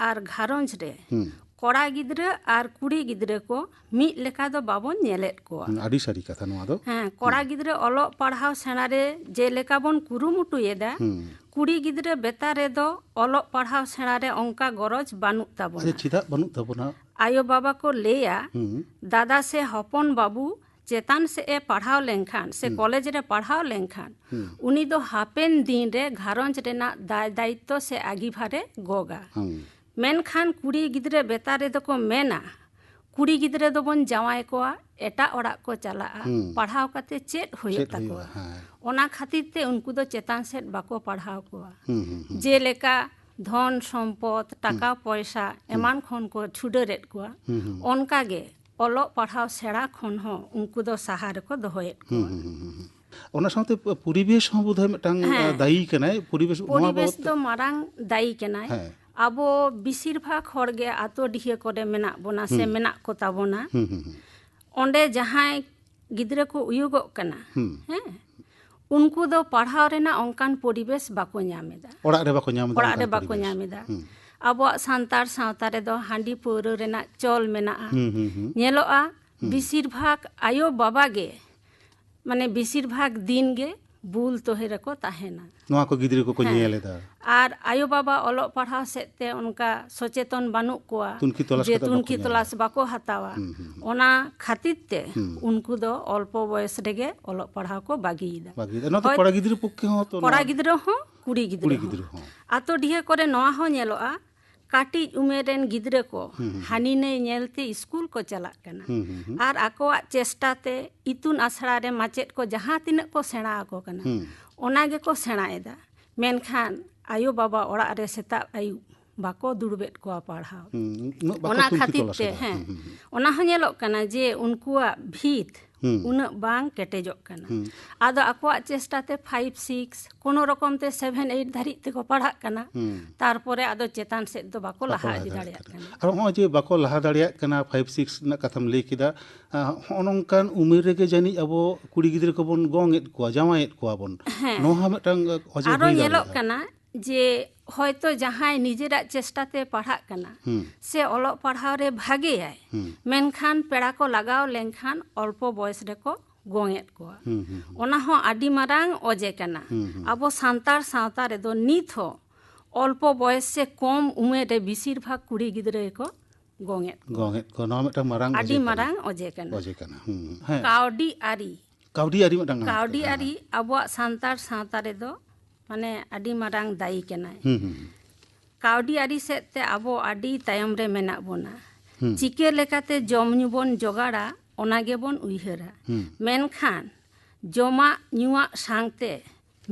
ᱟᱨ ᱜᱷᱟᱨᱚᱸᱡᱽ ᱨᱮ ᱦᱩᱸ᱾ ᱠᱚᱲᱟ ᱜᱤᱫᱽᱨᱟᱹ ᱟᱨ ᱠᱩᱲᱤ ᱜᱤᱫᱽᱨᱟᱹ ᱠᱚ ᱢᱤᱫ ᱞᱮᱠᱟ ᱫᱚ ᱵᱟᱵᱚᱱ ᱧᱮᱞᱮᱫ ᱠᱚᱣᱟ᱾ ᱦᱩᱸ, ᱟᱹᱰᱤ ᱥᱟᱹᱨᱤ ᱠᱟᱛᱷᱟ ᱱᱚᱣᱟ ᱫᱚ᱾ ᱦᱮᱸ, ᱠᱚᱲᱟ ᱦᱩᱸ᱾ ᱜᱤᱫᱽᱨᱟᱹ ᱚᱞᱚᱜ ᱯᱟᱲᱦᱟᱣ ᱥᱮᱬᱟ ᱨᱮ ᱡᱮᱞᱮᱠᱟ ᱵᱚᱱ ᱠᱩᱨᱩᱢᱩᱴᱩᱭᱮᱫᱟ, ᱦᱩᱸ᱾ ᱠᱩᱲᱤ ᱜᱤᱫᱽᱨᱟᱹ ᱵᱮᱛᱟ ᱨᱮᱫᱚ ᱚᱞᱚᱜ ᱯᱟᱲᱦᱟᱣ ᱥᱮᱬᱟ ᱨᱮ ᱚᱱᱠᱟ ᱜᱚᱨᱚᱡᱽ ᱵᱟᱹᱱᱩᱜ ᱛᱟᱵᱚᱱᱟ᱾ ᱟᱪᱪᱷᱟ, ᱪᱮᱫᱟᱜ ᱵᱟᱹᱱᱩᱜ ᱛᱟᱵᱚᱱᱟ? ᱟᱭᱳ ᱵᱟᱵᱟ ᱠᱚ ᱞᱟᱹᱭᱟ, ᱦᱩᱸ᱾ ᱫᱟᱫᱟ ᱥᱮ ᱦᱚᱯᱚᱱ ᱵᱟᱹᱵᱩ ᱪᱮᱛᱟᱱ ᱥᱮᱫ ᱮ ᱯᱟᱲᱦᱟᱣ ᱞᱮᱱᱠᱷᱟᱱ ᱥᱮ ᱠᱚᱞᱮᱡᱽ ᱨᱮ ᱯᱟᱲᱦᱟᱣ ᱞᱮᱱᱠᱷᱟᱱ, ᱩᱱᱤ ᱫᱚ ᱦᱟᱯᱮᱱ ᱫᱤᱱ ᱨᱮ ᱜᱷᱟᱨᱚᱸᱡᱽ ᱨᱮᱱᱟᱜ ᱫᱟᱭ ᱫᱟᱭᱤᱛᱛᱚ ᱥᱮ ᱟᱹᱜᱤᱵᱷᱟᱨᱮ ᱜᱚᱜᱟ᱾ ᱢᱮᱱᱠᱷᱟᱱ ᱠᱩᱲᱤ ᱜᱤᱫᱽᱨᱟᱹ ᱵᱮᱛᱟ ᱨᱮᱫᱚ ᱠᱚ ᱢᱮᱱᱟ, ᱠᱩᱲᱤ ᱜᱤᱫᱽᱨᱟᱹ ᱫᱚᱵᱚᱱ ᱡᱟᱶᱟᱭ ᱠᱚᱣᱟ, ᱮᱴᱟᱜ ᱚᱲᱟᱜ ᱠᱚ ᱪᱟᱞᱟᱜᱼᱟ, ᱯᱟᱲᱦᱟᱣ ᱠᱟᱛᱮ ᱪᱮᱫ ᱦᱩᱭᱩᱜ ᱪᱮᱫ ᱛᱟᱠᱚᱣᱟ? ᱦᱩᱭᱩᱜᱼᱟ? ᱦᱮᱸ᱾ ᱚᱱᱟ ᱠᱷᱟᱹᱛᱤᱨ ᱛᱮ ᱩᱱᱠᱩ ᱫᱚ ᱪᱮᱛᱟᱱ ᱥᱮᱫ ᱵᱟᱠᱚ ᱯᱟᱲᱦᱟᱣ ᱠᱚᱣᱟ᱾ ᱦᱩᱸ, ᱦᱩᱸ, ᱦᱩᱸ᱾ ᱡᱮᱞᱮᱠᱟ ᱫᱷᱚᱱ ᱥᱚᱢᱯᱚᱫ, ᱴᱟᱠᱟ ᱯᱚᱭᱥᱟ ᱮᱢᱟᱱ ᱠᱷᱚᱱ ᱠᱚ ᱪᱷᱩᱰᱟᱹᱨᱮᱫ ᱠᱚᱣᱟ᱾ ᱦᱩᱸ, ᱦᱩᱸ᱾ ᱚᱱᱠᱟ ᱜᱮ ᱚᱞᱚᱜ ᱯᱟᱲᱦᱟᱣ ᱥᱮᱬᱟ ᱠᱷᱚᱱ ᱦᱚᱸ ᱩᱱᱠᱩ ᱫᱚ ᱥᱟᱦᱟ ᱨᱮᱠᱚ ᱫᱚᱦᱚᱭᱮᱫ ᱠᱚᱣᱟ᱾ ᱦᱩᱸ, ᱦᱩᱸ, ᱦᱩᱸ, ᱦᱩᱸ᱾ ᱚᱱᱟ ᱥᱟᱶᱛᱮ ᱯᱚ-, ᱯᱚᱨᱤᱵᱮᱥ ᱦᱚᱸ ᱵᱳᱫᱷᱚᱭ ᱢᱤᱫᱴᱟᱝ, ᱦᱮᱸ᱾ ᱟ, ᱫᱟᱭᱤ ᱠᱟᱱᱟᱭ᱾ ᱯᱚᱨᱤᱵᱮᱥ, ᱱᱚᱣᱟ ᱯᱚᱨᱤᱵᱮᱥ ᱵᱟᱵᱚᱛ ᱛᱮ ᱫᱚ ᱢᱟᱨᱟᱝ ᱫᱟᱭᱤ ᱠᱟᱱᱟᱭ᱾ ᱦᱮᱸ᱾ ᱟᱵᱚ ᱵᱮᱥᱤᱨ ᱵᱷᱟᱜᱽ ᱦᱚᱲ ᱜᱮ ᱟᱛᱳ ᱰᱤᱦᱟᱹ ᱠᱚᱨᱮ ᱢᱮᱱᱟᱜ ᱵᱚᱱᱟ ᱥᱮ ᱦᱩᱸ᱾ ᱢᱮᱱᱟᱜ ᱠᱚ ᱛᱟᱵᱚᱱᱟ᱾ ᱦᱩᱸ, ᱦᱩᱸ, ᱦᱩᱸ᱾ ᱚᱸᱰᱮ ᱡᱟᱦᱟᱸᱭ ᱜᱤᱫᱽᱨᱟᱹ ᱠᱚ ᱩᱭᱩᱜᱚᱜ ᱠᱟᱱᱟ, ᱦᱩᱸ᱾ ᱦᱮᱸ, ᱩᱱᱠᱩ ᱫᱚ ᱯᱟᱲᱦᱟᱣ ᱨᱮᱱᱟᱜ ᱚᱱᱠᱟᱱ ᱯᱚᱨᱤᱵᱮᱥ ᱵᱟᱠᱚ ᱧᱟᱢ ᱮᱫᱟ᱾ ᱚᱲᱟᱜ ᱨᱮ ᱵᱟᱠᱚ ᱧᱟᱢ ᱮᱫᱟ ᱚᱲᱟᱜ ᱨᱮ ᱚᱱᱠᱟᱱ ᱵᱟᱠᱚ ᱯᱚᱨᱤᱵᱮᱥ᱾ ᱧᱟᱢ ᱮᱫᱟ᱾ ᱦᱩᱸ᱾ ᱟᱵᱚᱣᱟᱜ ᱥᱟᱱᱛᱟᱲ ᱥᱟᱶᱛᱟ ᱨᱮᱫᱚ ᱦᱟᱺᱰᱤ ᱯᱟᱹᱣᱨᱟᱹ ᱨᱮᱱᱟᱜ ᱪᱚᱞ ᱢᱮᱱᱟᱜᱼᱟ᱾ ᱦᱩᱸ, ᱦᱩᱸ, ᱦᱩᱸ᱾ ᱧᱮᱞᱚᱜᱼᱟ, ᱦᱩᱸ᱾ ᱵᱮᱥᱤᱨ ᱵᱷᱟᱜᱽ ᱟᱭᱳ ᱵᱟᱵᱟ ᱜᱮ, ᱢᱟᱱᱮ, ᱵᱮᱥᱤᱨ ᱵᱷᱟᱜᱽ ᱫᱤᱱ ᱜᱮ ᱵᱩᱞ ᱛᱚᱦᱮ ᱨᱮᱠᱚ ᱛᱟᱦᱮᱱᱟ᱾ ᱱᱚᱣᱟ ᱠᱚ ᱜᱤᱫᱽᱨᱟᱹ ᱠᱚᱠᱚ ᱦᱮᱸ᱾ ᱧᱮᱞ ᱮᱫᱟ᱾ ᱟᱨ ᱟᱭᱳ ᱵᱟᱵᱟ ᱚᱞᱚᱜ ᱯᱟᱲᱦᱟᱣ ᱥᱮᱫ ᱛᱮ ᱚᱱᱠᱟ ᱥᱚᱪᱮᱛᱚᱱ ᱵᱟᱹᱱᱩᱜ ᱠᱚᱣᱟ, ᱛᱩᱱᱠᱷᱤ ᱛᱚᱞᱟᱥ ᱡᱮ ᱠᱟᱛᱮ ᱵᱟᱠᱚ ᱛᱩᱱᱠᱷᱤ ᱧᱮᱞᱟ᱾ ᱛᱚᱞᱟᱥ ᱵᱟᱠᱚ ᱦᱟᱛᱟᱣᱟ᱾ ᱦᱩᱸ, ᱦᱩᱸ, ᱦᱩᱸ᱾ ᱚᱱᱟ ᱠᱷᱟᱹᱛᱤᱨ ᱛᱮ ᱦᱩᱸ᱾ ᱩᱱᱠᱩ ᱫᱚ ᱚᱞᱯᱚ ᱵᱚᱭᱮᱥ ᱨᱮᱜᱮ ᱚᱞᱚᱜ ᱯᱟᱲᱦᱟᱣ ᱠᱚ ᱵᱟᱹᱜᱤᱭᱮᱫᱟ᱾ ᱵᱟᱹᱜᱤᱭᱮᱫᱟ᱾ ᱱᱚᱣᱟ ᱫᱚ ᱦᱳᱭ, ᱠᱚᱲᱟ ᱜᱤᱫᱽᱨᱟᱹ ᱯᱚᱠᱠᱷᱮ ᱦᱚᱸ ᱛᱚ ᱠᱚᱲᱟ ᱱᱚᱣᱟ ᱜᱤᱫᱽᱨᱟᱹ ᱦᱚᱸ, ᱠᱩᱲᱤ ᱜᱤᱫᱽᱨᱟᱹ ᱠᱩᱲᱤ ᱦᱚᱸ᱾ ᱜᱤᱫᱽᱨᱟᱹ ᱦᱚᱸ᱾ ᱟᱛᱳ ᱰᱤᱦᱟᱹ ᱠᱚᱨᱮ ᱱᱚᱣᱟ ᱦᱚᱸ ᱧᱮᱞᱚᱜᱼᱟ, ᱠᱟᱹᱴᱤᱡ ᱩᱢᱮᱨ ᱨᱮᱱ ᱜᱤᱫᱽᱨᱟᱹ ᱠᱚ ᱦᱩᱸ, ᱦᱩᱸ, ᱦᱩᱸ᱾ ᱦᱟᱹᱱᱤ ᱱᱟᱹᱭ ᱧᱮᱞᱛᱮ ᱤᱥᱠᱩᱞ ᱠᱚ ᱪᱟᱞᱟᱜ ᱠᱟᱱᱟ᱾ ᱦᱩᱸ, ᱦᱩᱸ, ᱦᱩᱸ᱾ ᱟᱨ ᱟᱠᱚᱣᱟᱜ ᱪᱮᱥᱴᱟ ᱛᱮ ᱤᱛᱩᱱ ᱟᱥᱲᱟ ᱨᱮ ᱢᱟᱪᱮᱫ ᱠᱚ ᱡᱟᱦᱟᱸ ᱛᱤᱱᱟᱹᱜ ᱠᱚ ᱥᱮᱬᱟ ᱟᱠᱚ ᱠᱟᱱᱟ, ᱦᱩᱸ᱾ ᱚᱱᱟ ᱜᱮᱠᱚ ᱥᱮᱬᱟᱭᱮᱫᱟ᱾ ᱢᱮᱱᱠᱷᱟᱱ ᱟᱭᱳ ᱵᱟᱵᱟ ᱚᱲᱟᱜ ᱨᱮ ᱥᱮᱛᱟᱜ ᱟᱹᱭᱩᱵ ᱵᱟᱠᱚ ᱫᱩᱲᱩᱵᱮᱫ ᱠᱚᱣᱟ ᱯᱟᱲᱦᱟᱣ᱾ ᱦᱩᱸ, ᱩᱱᱟᱹᱜ ᱵᱟᱠᱚ ᱚᱱᱟ ᱛᱩᱱᱠᱷᱤ ᱠᱷᱟᱹᱛᱤᱨ ᱛᱚᱞᱟᱥ ᱛᱮ, ᱮᱫᱟ᱾ ᱦᱮᱸ, ᱦᱩᱸ, ᱦᱩᱸ, ᱦᱩᱸ᱾ ᱚᱱᱟ ᱦᱚᱸ ᱧᱮᱞᱚᱜ ᱠᱟᱱᱟ ᱡᱮ ᱩᱱᱠᱩᱣᱟᱜ ᱵᱷᱤᱛ ᱦᱩᱸ᱾ ᱩᱱᱟᱹᱜ ᱵᱟᱝ ᱠᱮᱴᱮᱡᱚᱜ ᱠᱟᱱᱟ᱾ ᱦᱩᱸ᱾ ᱟᱫᱚ ᱟᱠᱚᱣᱟᱜ ᱪᱮᱥᱴᱟ ᱛᱮ ᱯᱷᱟᱭᱤᱵᱷ, ᱥᱤᱠᱥ ᱠᱳᱱᱳ ᱨᱚᱠᱚᱢ ᱛᱮ ᱥᱮᱵᱷᱮᱱ, ᱮᱭᱤᱴ ᱫᱷᱟᱹᱨᱤᱡ ᱛᱮᱠᱚ ᱯᱟᱲᱦᱟᱜ ᱠᱟᱱᱟ᱾ ᱦᱩᱸ᱾ ᱛᱟᱨᱯᱚᱨᱮ ᱟᱫᱚ ᱪᱮᱛᱟᱱ ᱥᱮᱫ ᱫᱚ ᱵᱟᱠᱚ ᱵᱟᱠᱚ ᱞᱟᱦᱟ ᱞᱟᱦᱟ ᱤᱫᱤ ᱫᱟᱲᱮᱭᱟᱜ ᱫᱟᱲᱮᱭᱟᱜ ᱠᱟᱱᱟ᱾ ᱠᱟᱱᱟ᱾ ᱟᱨ ᱦᱚᱸᱜᱼᱚᱭ ᱡᱮ ᱵᱟᱠᱚ ᱞᱟᱦᱟ ᱫᱟᱲᱮᱭᱟᱜ ᱠᱟᱱᱟ, ᱯᱷᱟᱭᱤᱵᱷ, ᱥᱤᱠᱥ ᱨᱮᱱᱟᱜ ᱠᱟᱛᱷᱟᱢ ᱞᱟᱹᱭ ᱠᱮᱫᱟ, ᱟᱸ, ᱦᱚᱸᱜᱼᱚ ᱱᱚᱝᱠᱟᱱ ᱩᱢᱮᱨ ᱨᱮᱜᱮ ᱡᱟᱹᱱᱤᱡ ᱟᱵᱚ ᱠᱩᱲᱤ ᱜᱤᱫᱽᱨᱟᱹ ᱠᱚᱵᱚᱱ ᱜᱚᱝ ᱮᱫ ᱠᱚᱣᱟ, ᱡᱟᱶᱟᱭᱮᱫ ᱠᱚᱣᱟ ᱵᱚᱱ᱾ ᱦᱮᱸ᱾ ᱱᱚᱣᱟ ᱦᱚᱸ ᱢᱤᱫᱴᱟᱝ ᱚᱡᱮ ᱟᱨᱚ ᱦᱩᱭ ᱧᱮᱞᱚᱜ ᱫᱟᱲᱮᱭᱟᱜᱼᱟ᱾ ᱠᱟᱱᱟ ᱡᱮ ᱦᱚᱭᱛᱚ ᱡᱟᱦᱟᱸᱭ ᱱᱤᱡᱮᱨᱟᱜ ᱪᱮᱥᱴᱟ ᱛᱮ ᱯᱟᱲᱦᱟᱜ ᱠᱟᱱᱟ ᱦᱩᱸ᱾ ᱥᱮ ᱚᱞᱚᱜ ᱯᱟᱲᱦᱟᱣ ᱨᱮ ᱵᱷᱟᱜᱮᱭᱟᱭ, ᱦᱩᱸ᱾ ᱢᱮᱱᱠᱷᱟᱱ ᱯᱮᱲᱟ ᱠᱚ ᱞᱟᱜᱟᱣ ᱞᱮᱱᱠᱷᱟᱱ ᱚᱞᱯᱚ ᱵᱚᱭᱮᱥ ᱨᱮᱠᱚ ᱜᱚᱝᱮᱫ ᱠᱚᱣᱟ᱾ ᱦᱩᱸ, ᱦᱩᱸ, ᱦᱩᱸ᱾ ᱚᱱᱟ ᱦᱚᱸ ᱟᱹᱰᱤ ᱢᱟᱨᱟᱝ ᱚᱡᱮ ᱠᱟᱱᱟ᱾ ᱦᱩᱸ, ᱦᱩᱸ᱾ ᱟᱵᱚ ᱥᱟᱱᱛᱟᱲ ᱥᱟᱶᱛᱟ ᱨᱮᱫᱚ ᱱᱤᱛ ᱦᱚᱸ ᱚᱞᱯᱚ ᱵᱚᱭᱮᱥ ᱥᱮ ᱠᱚᱢ ᱩᱢᱮᱨ ᱨᱮ ᱵᱮᱥᱤᱨ ᱵᱷᱟᱜᱽ ᱠᱩᱲᱤ ᱜᱤᱫᱽᱨᱟᱹ ᱜᱮᱠᱚ ᱜᱚᱝᱮᱫ ᱠᱚᱣᱟ᱾ ᱜᱚᱝᱮᱫ ᱠᱚ, ᱱᱚᱣᱟ ᱢᱤᱫᱴᱟᱝ ᱢᱟᱨᱟᱝ ᱟᱹᱰᱤ ᱚᱡᱮ ᱠᱟᱱᱟ᱾ ᱢᱟᱨᱟᱝ ᱚᱡᱮ ᱠᱟᱱᱟ᱾ ᱚᱡᱮ ᱠᱟᱱᱟ᱾ ᱦᱩᱸ, ᱦᱩᱸ᱾ ᱦᱮᱸ᱾ ᱠᱟᱹᱣᱰᱤ ᱟᱹᱨᱤ᱾ ᱠᱟᱹᱣᱰᱤ ᱟᱹᱨᱤ ᱢᱤᱫᱴᱟᱝ ᱟᱱᱟᱴ ᱠᱟᱹᱣᱰᱤ ᱠᱟᱱᱟ᱾ ᱟᱹᱨᱤ ᱟᱵᱚᱣᱟᱜ ᱥᱟᱱᱛᱟᱲ ᱥᱟᱶᱛᱟ ᱨᱮᱫᱚ ᱢᱟᱱᱮ ᱟᱹᱰᱤ ᱢᱟᱨᱟᱝ ᱫᱟᱭᱤ ᱠᱟᱱᱟᱭ᱾ ᱦᱩᱸ, ᱦᱩᱸ, ᱦᱩᱸ᱾ ᱠᱟᱹᱣᱰᱤ ᱟᱹᱨᱤ ᱥᱮᱫ ᱛᱮ ᱟᱵᱚ ᱟᱹᱰᱤ ᱛᱟᱭᱚᱢ ᱨᱮ ᱢᱮᱱᱟᱜ ᱵᱚᱱᱟ᱾ ᱦᱩᱸ᱾ ᱪᱤᱠᱟᱹ ᱞᱮᱠᱟᱛᱮ ᱡᱚᱢ ᱧᱩ ᱵᱚᱱ ᱡᱚᱜᱟᱲᱟ, ᱚᱱᱟ ᱜᱮᱵᱚᱱ ᱩᱭᱦᱟᱹᱨᱟ᱾ ᱦᱩᱸ᱾ ᱢᱮᱱᱠᱷᱟᱱ ᱡᱚᱢᱟᱜ ᱧᱩᱣᱟᱜ ᱥᱟᱶᱛᱮ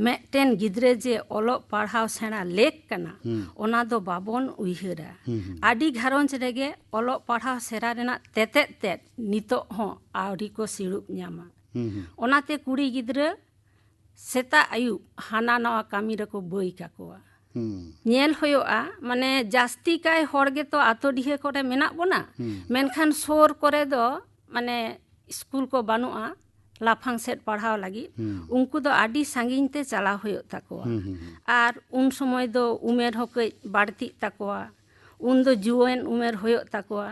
ᱢᱤᱫᱴᱮᱱ ᱜᱤᱫᱽᱨᱟᱹ ᱡᱮ ᱚᱞᱚᱜ ᱯᱟᱲᱦᱟᱣ ᱥᱮᱬᱟ ᱞᱮᱠ ᱠᱟᱱᱟ, ᱦᱩᱸ᱾ ᱚᱱᱟ ᱫᱚ ᱵᱟᱵᱚᱱ ᱩᱭᱦᱟᱹᱨᱟ᱾ ᱦᱩᱸ, ᱦᱩᱸ᱾ ᱟᱹᱰᱤ ᱜᱷᱟᱨᱚᱸᱡᱽ ᱨᱮᱜᱮ ᱚᱞᱚᱜ ᱯᱟᱲᱦᱟᱣ ᱥᱮᱬᱟ ᱨᱮᱱᱟᱜ ᱛᱮᱛᱮᱫ ᱛᱮᱫ ᱱᱤᱛᱚᱜ ᱦᱚᱸ ᱟᱹᱣᱨᱤ ᱠᱚ ᱥᱤᱲᱩᱵ ᱧᱟᱢᱟ᱾ ᱦᱩᱸ, ᱦᱩᱸ᱾ ᱚᱱᱟᱛᱮ ᱠᱩᱲᱤ ᱜᱤᱫᱽᱨᱟᱹ ᱥᱮᱛᱟᱜ ᱟᱹᱭᱩᱵ ᱦᱟᱱᱟ ᱱᱟᱣᱟ ᱠᱟᱹᱢᱤ ᱨᱮᱠᱚ ᱵᱟᱹᱭ ᱠᱟᱠᱚᱣᱟ᱾ ᱦᱩᱸ᱾ ᱧᱮᱞ ᱦᱩᱭᱩᱜᱼᱟ, ᱢᱟᱱᱮ ᱡᱟᱹᱥᱛᱤ ᱠᱟᱭ ᱦᱚᱲ ᱜᱮᱛᱚ ᱟᱛᱳ ᱰᱤᱦᱟᱹ ᱠᱚᱨᱮ ᱢᱮᱱᱟᱜ ᱵᱚᱱᱟ, ᱦᱩᱸ᱾ ᱢᱮᱱᱠᱷᱟᱱ ᱥᱩᱨ ᱠᱚᱨᱮ ᱫᱚ ᱢᱟᱱᱮ ᱥᱠᱩᱞ ᱠᱚ ᱵᱟᱹᱱᱩᱜᱼᱟ, ᱞᱟᱯᱷᱟᱝ ᱥᱮᱫ ᱯᱟᱲᱦᱟᱣ ᱞᱟᱹᱜᱤᱫ᱾ ᱦᱩᱸ᱾ ᱩᱱᱠᱩ ᱫᱚ ᱟᱹᱰᱤ ᱥᱟᱺᱜᱤᱧ ᱛᱮ ᱪᱟᱞᱟᱣ ᱦᱩᱭᱩᱜ ᱛᱟᱠᱚᱣᱟ᱾ ᱦᱩᱸ, ᱦᱩᱸ, ᱦᱩᱸ᱾ ᱟᱨ ᱩᱱ ᱥᱚᱢᱚᱭ ᱫᱚ ᱩᱢᱮᱨ ᱦᱚᱸ ᱠᱟᱹᱡ ᱵᱟᱹᱲᱛᱤᱜ ᱛᱟᱠᱚᱣᱟ, ᱩᱱ ᱫᱚ ᱡᱩᱣᱟᱹᱱ ᱩᱢᱮᱨ ᱦᱩᱭᱩᱜ ᱛᱟᱠᱚᱣᱟ᱾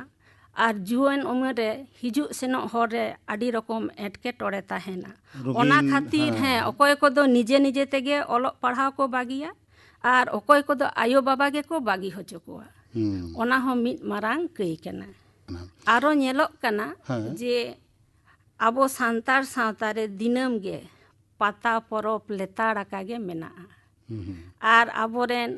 ᱟᱨ ᱡᱩᱣᱟᱹᱱ ᱩᱢᱮᱨ ᱨᱮ ᱦᱤᱡᱩᱜ ᱥᱮᱱᱚᱜ ᱦᱚᱨ ᱨᱮ ᱟᱹᱰᱤ ᱨᱚᱠᱚᱢ ᱮᱴᱠᱮᱴᱚᱬᱮ ᱛᱟᱦᱮᱱᱟ᱾ ᱨᱩᱜᱤᱱ, ᱚᱱᱟ ᱠᱷᱟᱹᱛᱤᱨ, ᱦᱮᱸ᱾ ᱦᱮᱸ, ᱚᱠᱚᱭ ᱠᱚᱫᱚ ᱱᱤᱡᱮ ᱱᱤᱡᱮ ᱛᱮᱜᱮ ᱚᱞᱚᱜ ᱯᱟᱲᱦᱟᱣ ᱠᱚ ᱵᱟᱹᱜᱤᱭᱟ, ᱟᱨ ᱚᱠᱚᱭ ᱠᱚᱫᱚ ᱟᱭᱳ ᱵᱟᱵᱟ ᱜᱮᱠᱚ ᱵᱟᱹᱜᱤ ᱦᱚᱪᱚ ᱠᱚᱣᱟ᱾ ᱦᱩᱸ᱾ ᱚᱱᱟ ᱦᱚᱸ ᱢᱤᱫ ᱢᱟᱨᱟᱝ ᱠᱟᱹᱭ ᱠᱟᱱᱟ᱾ ᱦᱮᱸ᱾ ᱟᱨᱚ ᱧᱮᱞᱚᱜ ᱠᱟᱱᱟ, ᱦᱮᱸ᱾ ᱡᱮ ᱟᱵᱚ ᱥᱟᱱᱛᱟᱲ ᱥᱟᱶᱛᱟ ᱨᱮ ᱫᱤᱱᱟᱹᱢ ᱜᱮ ᱯᱟᱛᱟ ᱯᱚᱨᱚᱵᱽ ᱞᱮᱛᱟᱲ ᱟᱠᱟ ᱜᱮ ᱢᱮᱱᱟᱜᱼᱟ᱾ ᱦᱩᱸ, ᱦᱩᱸ᱾ ᱟᱨ ᱟᱵᱚᱨᱮᱱ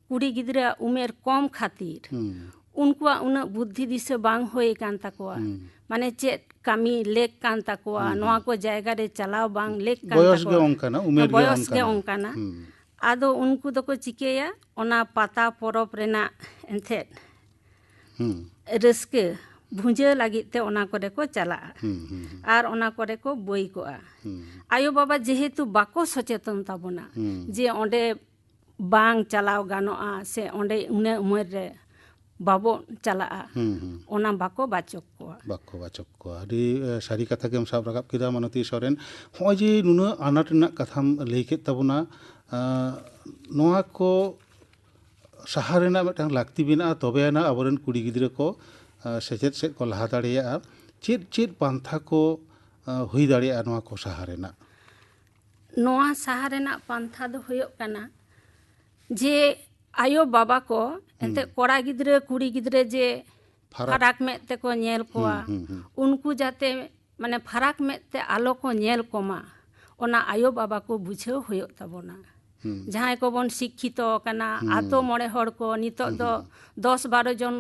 ᱠᱩᱲᱤ ᱜᱤᱫᱽᱨᱟᱹᱣᱟᱜ ᱩᱢᱮᱨ ᱠᱚᱢ ᱠᱷᱟᱹᱛᱤᱨ ᱦᱩᱸ᱾ ᱩᱱᱠᱩᱣᱟᱜ ᱩᱱᱟᱹᱜ ᱵᱩᱫᱽᱫᱷᱤ ᱫᱤᱥᱟᱹ ᱵᱟᱝ ᱦᱩᱭ ᱟᱠᱟᱱ ᱛᱟᱠᱚᱣᱟ᱾ ᱦᱩᱸ᱾ ᱢᱟᱱᱮ ᱪᱮᱫ ᱠᱟᱹᱢᱤ ᱞᱮᱠ ᱠᱟᱱ ᱛᱟᱠᱚᱣᱟ, ᱦᱩᱸ, ᱱᱚᱣᱟ ᱦᱩᱸ᱾ ᱠᱚ ᱡᱟᱭᱜᱟ ᱨᱮ ᱪᱟᱞᱟᱣ ᱵᱟᱝ ᱞᱮᱠ ᱠᱟᱱ ᱵᱚᱭᱚᱥ ᱜᱮ ᱛᱟᱠᱚᱣᱟ᱾ ᱚᱱᱠᱟᱱᱟ, ᱩᱢᱮᱨ ᱜᱮ ᱵᱚᱭᱚᱥ ᱜᱮ ᱚᱱᱠᱟᱱᱟ᱾ ᱚᱱᱠᱟᱱᱟ᱾ ᱦᱩᱸ᱾ ᱟᱫᱚ ᱩᱱᱠᱩ ᱫᱚᱠᱚ ᱪᱤᱠᱟᱹᱭᱟ, ᱚᱱᱟ ᱯᱟᱛᱟ ᱯᱚᱨᱚᱵᱽ ᱨᱮᱱᱟᱜ ᱮᱱᱛᱮᱫ ᱦᱩᱸ᱾ ᱨᱟᱹᱥᱠᱟᱹ ᱵᱷᱩᱸᱡᱟᱹᱣ ᱞᱟᱹᱜᱤᱫ ᱛᱮ ᱚᱱᱟ ᱠᱚᱨᱮ ᱠᱚ ᱪᱟᱞᱟᱜᱼᱟ᱾ ᱦᱩᱸ, ᱦᱩᱸ, ᱦᱩᱸ᱾ ᱟᱨ ᱚᱱᱟ ᱠᱚᱨᱮ ᱠᱚ ᱵᱟᱹᱭ ᱠᱚᱜᱼᱟ᱾ ᱦᱩᱸ᱾ ᱟᱭᱳ ᱵᱟᱵᱟ ᱡᱮᱦᱮᱛᱩ ᱵᱟᱠᱚ ᱥᱚᱪᱮᱛᱚᱱ ᱛᱟᱵᱚᱱᱟ ᱦᱩᱸ᱾ ᱡᱮ ᱚᱸᱰᱮ ᱵᱟᱝ ᱪᱟᱞᱟᱣ ᱜᱟᱱᱚᱜᱼᱟ ᱥᱮ ᱚᱸᱰᱮ ᱩᱱᱟᱹᱜ ᱩᱢᱮᱨ ᱨᱮ ᱵᱟᱵᱚᱱ ᱪᱟᱞᱟᱜᱼᱟ, ᱦᱩᱸ, ᱦᱩᱸ᱾ ᱚᱱᱟ ᱵᱟᱠᱚ ᱵᱟᱪᱚᱠ ᱠᱚᱣᱟ᱾ ᱵᱟᱠᱚ ᱵᱟᱪᱚᱠ ᱠᱚᱣᱟ᱾ ᱟᱹᱰᱤ, ᱮ, ᱥᱟᱹᱨᱤ ᱠᱟᱛᱷᱟ ᱜᱮᱢ ᱥᱟᱵ ᱨᱟᱠᱟᱵ ᱠᱮᱫᱟ, ᱢᱟᱱᱚᱛᱤ ᱥᱚᱨᱮᱱ᱾ ᱦᱚᱸᱜᱼᱚᱭ ᱡᱮ ᱱᱩᱱᱟᱹᱜ ᱟᱱᱟᱴ ᱨᱮᱱᱟᱜ ᱠᱟᱛᱷᱟᱢ ᱞᱟᱹᱭ ᱠᱮᱫ ᱛᱟᱵᱚᱱᱟ, ᱮ, ᱱᱚᱣᱟ ᱠᱚ ᱥᱟᱦᱟ ᱨᱮᱱᱟᱜ ᱢᱤᱫᱴᱟᱝ ᱞᱟᱹᱠᱛᱤ ᱢᱮᱱᱟᱜᱼᱟ, ᱛᱚᱵᱮ ᱟᱱᱟᱜ ᱟᱵᱚᱨᱮᱱ ᱠᱩᱲᱤ ᱜᱤᱫᱽᱨᱟᱹ ᱠᱚ, ᱮ, ᱥᱮᱪᱮᱫ ᱥᱮᱫ ᱠᱚ ᱞᱟᱦᱟ ᱫᱟᱲᱮᱭᱟᱜᱼᱟ᱾ ᱪᱮᱫ ᱪᱮᱫ ᱯᱟᱱᱛᱷᱟ ᱠᱚ, ᱮ, ᱦᱩᱭ ᱫᱟᱲᱮᱭᱟᱜᱼᱟ ᱱᱚᱣᱟ ᱠᱚ ᱥᱟᱦᱟ ᱨᱮᱱᱟᱜ? ᱱᱚᱣᱟ ᱥᱟᱦᱟ ᱨᱮᱱᱟᱜ ᱯᱟᱱᱛᱷᱟ ᱫᱚ ᱦᱩᱭᱩᱜ ᱠᱟᱱᱟ ᱡᱮ ᱟᱭᱳ ᱵᱟᱵᱟ ᱠᱚ ᱮᱱᱛᱮᱫ ᱦᱩᱸ᱾ ᱠᱚᱲᱟ ᱜᱤᱫᱽᱨᱟᱹ ᱠᱩᱲᱤ ᱜᱤᱫᱽᱨᱟᱹ ᱡᱮ ᱯᱷᱟᱨᱟᱠ᱾ ᱯᱷᱟᱨᱟᱠ ᱢᱮᱫ ᱛᱮᱠᱚ ᱧᱮᱞ ᱠᱚᱣᱟ᱾ ᱦᱩᱸ, ᱦᱩᱸ, ᱦᱩᱸ᱾ ᱩᱱᱠᱩ ᱡᱟᱛᱮ ᱢᱟᱱᱮ ᱯᱷᱟᱨᱟᱠ ᱢᱮᱫ ᱛᱮ ᱟᱞᱚ ᱠᱚ ᱧᱮᱞ ᱠᱚᱢᱟ, ᱚᱱᱟ ᱟᱭᱳ ᱵᱟᱵᱟ ᱠᱚ ᱵᱩᱡᱷᱟᱹᱣ ᱦᱩᱭᱩᱜ ᱛᱟᱵᱚᱱᱟ᱾ ᱦᱩᱸ᱾ ᱡᱟᱦᱟᱸᱭ ᱠᱚᱵᱚᱱ ᱥᱤᱠᱠᱷᱤᱛᱚ ᱟᱠᱟᱱᱟ, ᱦᱩᱸ᱾ ᱟᱛᱳ ᱢᱚᱬᱮ ᱦᱚᱲ ᱠᱚ ᱱᱤᱛᱚᱜ ᱦᱩᱸ, ᱫᱚ ᱦᱩᱸ, ᱦᱩᱸ᱾ ᱫᱚᱥ ᱵᱟᱨᱚ ᱡᱚᱱ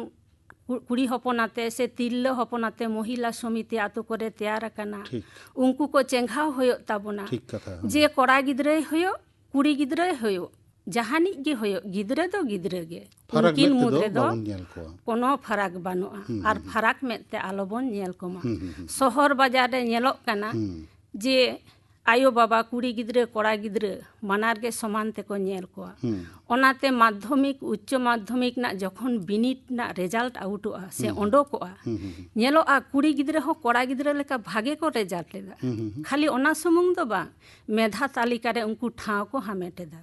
ᱠᱩ-, ᱠᱩᱲᱤ ᱦᱚᱯᱚᱱ ᱟᱛᱮ ᱥᱮ ᱛᱤᱨᱞᱟᱹ ᱦᱚᱯᱚᱱ ᱟᱛᱮ ᱢᱚᱦᱤᱞᱟ ᱥᱚᱢᱤᱛᱤ ᱟᱛᱳ ᱠᱚᱨᱮ ᱛᱮᱭᱟᱨ ᱟᱠᱟᱱᱟ᱾ ᱴᱷᱤᱠ᱾ ᱩᱱᱠᱩ ᱠᱚ ᱪᱮᱸᱜᱷᱟᱣ ᱦᱩᱭᱩᱜ ᱛᱟᱵᱚᱱᱟ᱾ ᱴᱷᱤᱠ ᱠᱟᱛᱷᱟ, ᱦᱩᱸ᱾ ᱡᱮ ᱠᱚᱲᱟ ᱜᱤᱫᱽᱨᱟᱹᱭ ᱦᱩᱭᱩᱜ, ᱠᱩᱲᱤ ᱜᱤᱫᱽᱨᱟᱹᱭ ᱦᱩᱭᱩᱜ, ᱡᱟᱦᱟᱱᱤᱡ ᱜᱮ ᱦᱩᱭᱩᱜ, ᱜᱤᱫᱽᱨᱟᱹ ᱫᱚ ᱜᱤᱫᱽᱨᱟᱹ ᱜᱮ᱾ ᱯᱷᱟᱨᱟᱠ ᱩᱱᱠᱤᱱ ᱢᱮᱫ ᱢᱩᱫᱽ ᱛᱮᱫᱚ ᱨᱮᱫᱚ ᱵᱟᱵᱚᱱ ᱧᱮᱞ ᱠᱚᱣᱟ᱾ ᱠᱳᱱᱳ ᱯᱷᱟᱨᱟᱠ ᱵᱟᱹᱱᱩᱜᱼᱟ᱾ ᱦᱩᱸ, ᱟᱨ ᱦᱩᱸ, ᱦᱩᱸ᱾ ᱯᱷᱟᱨᱟᱠ ᱢᱮᱫ ᱛᱮ ᱟᱞᱚᱵᱚᱱ ᱧᱮᱞ ᱠᱚᱢᱟ᱾ ᱦᱩᱸ, ᱦᱩᱸ, ᱦᱩᱸ᱾ ᱥᱚᱦᱚᱨ ᱵᱟᱡᱟᱨ ᱨᱮ ᱧᱮᱞᱚᱜ ᱠᱟᱱᱟ ᱦᱩᱸ᱾ ᱡᱮ ᱟᱭᱳ ᱵᱟᱵᱟ, ᱠᱩᱲᱤ ᱜᱤᱫᱽᱨᱟᱹ, ᱠᱚᱲᱟ ᱜᱤᱫᱽᱨᱟᱹ ᱵᱟᱱᱟᱨ ᱜᱮ ᱥᱚᱢᱟᱱ ᱛᱮᱠᱚ ᱧᱮᱞ ᱠᱚᱣᱟ᱾ ᱦᱩᱸ᱾ ᱚᱱᱟᱛᱮ ᱢᱟᱫᱽᱫᱷᱚᱢᱤᱠ, ᱩᱪᱪᱚ ᱢᱟᱫᱽᱫᱷᱚᱢᱤᱠ ᱨᱮᱱᱟᱜ ᱡᱚᱠᱷᱚᱱ ᱵᱤᱱᱤᱰ ᱨᱮᱱᱟᱜ ᱨᱮᱡᱟᱞᱴ ᱟᱣᱩᱴᱚᱜᱼᱟ ᱥᱮ ᱦᱩᱸ, ᱦᱩᱸ᱾ ᱚᱰᱚᱠᱚᱜᱼᱟ, ᱦᱩᱸ, ᱦᱩᱸ, ᱦᱩᱸ᱾ ᱧᱮᱞᱚᱜᱼᱟ ᱠᱩᱲᱤ ᱜᱤᱫᱽᱨᱟᱹ ᱦᱚᱸ ᱠᱚᱲᱟ ᱜᱤᱫᱽᱨᱟᱹ ᱞᱮᱠᱟ ᱵᱷᱟᱜᱮ ᱠᱚ ᱨᱮᱡᱟᱞᱴ ᱮᱫᱟ᱾ ᱦᱩᱸ, ᱦᱩᱸ, ᱦᱩᱸ᱾ ᱠᱷᱟᱹᱞᱤ ᱚᱱᱟ ᱥᱩᱢᱩᱝ ᱫᱚ ᱵᱟᱝ, ᱢᱮᱫᱷᱟ ᱛᱟᱞᱤᱠᱟ ᱨᱮ ᱩᱱᱠᱩ ᱴᱷᱟᱶ ᱠᱚ ᱦᱟᱢᱮᱴ ᱮᱫᱟ᱾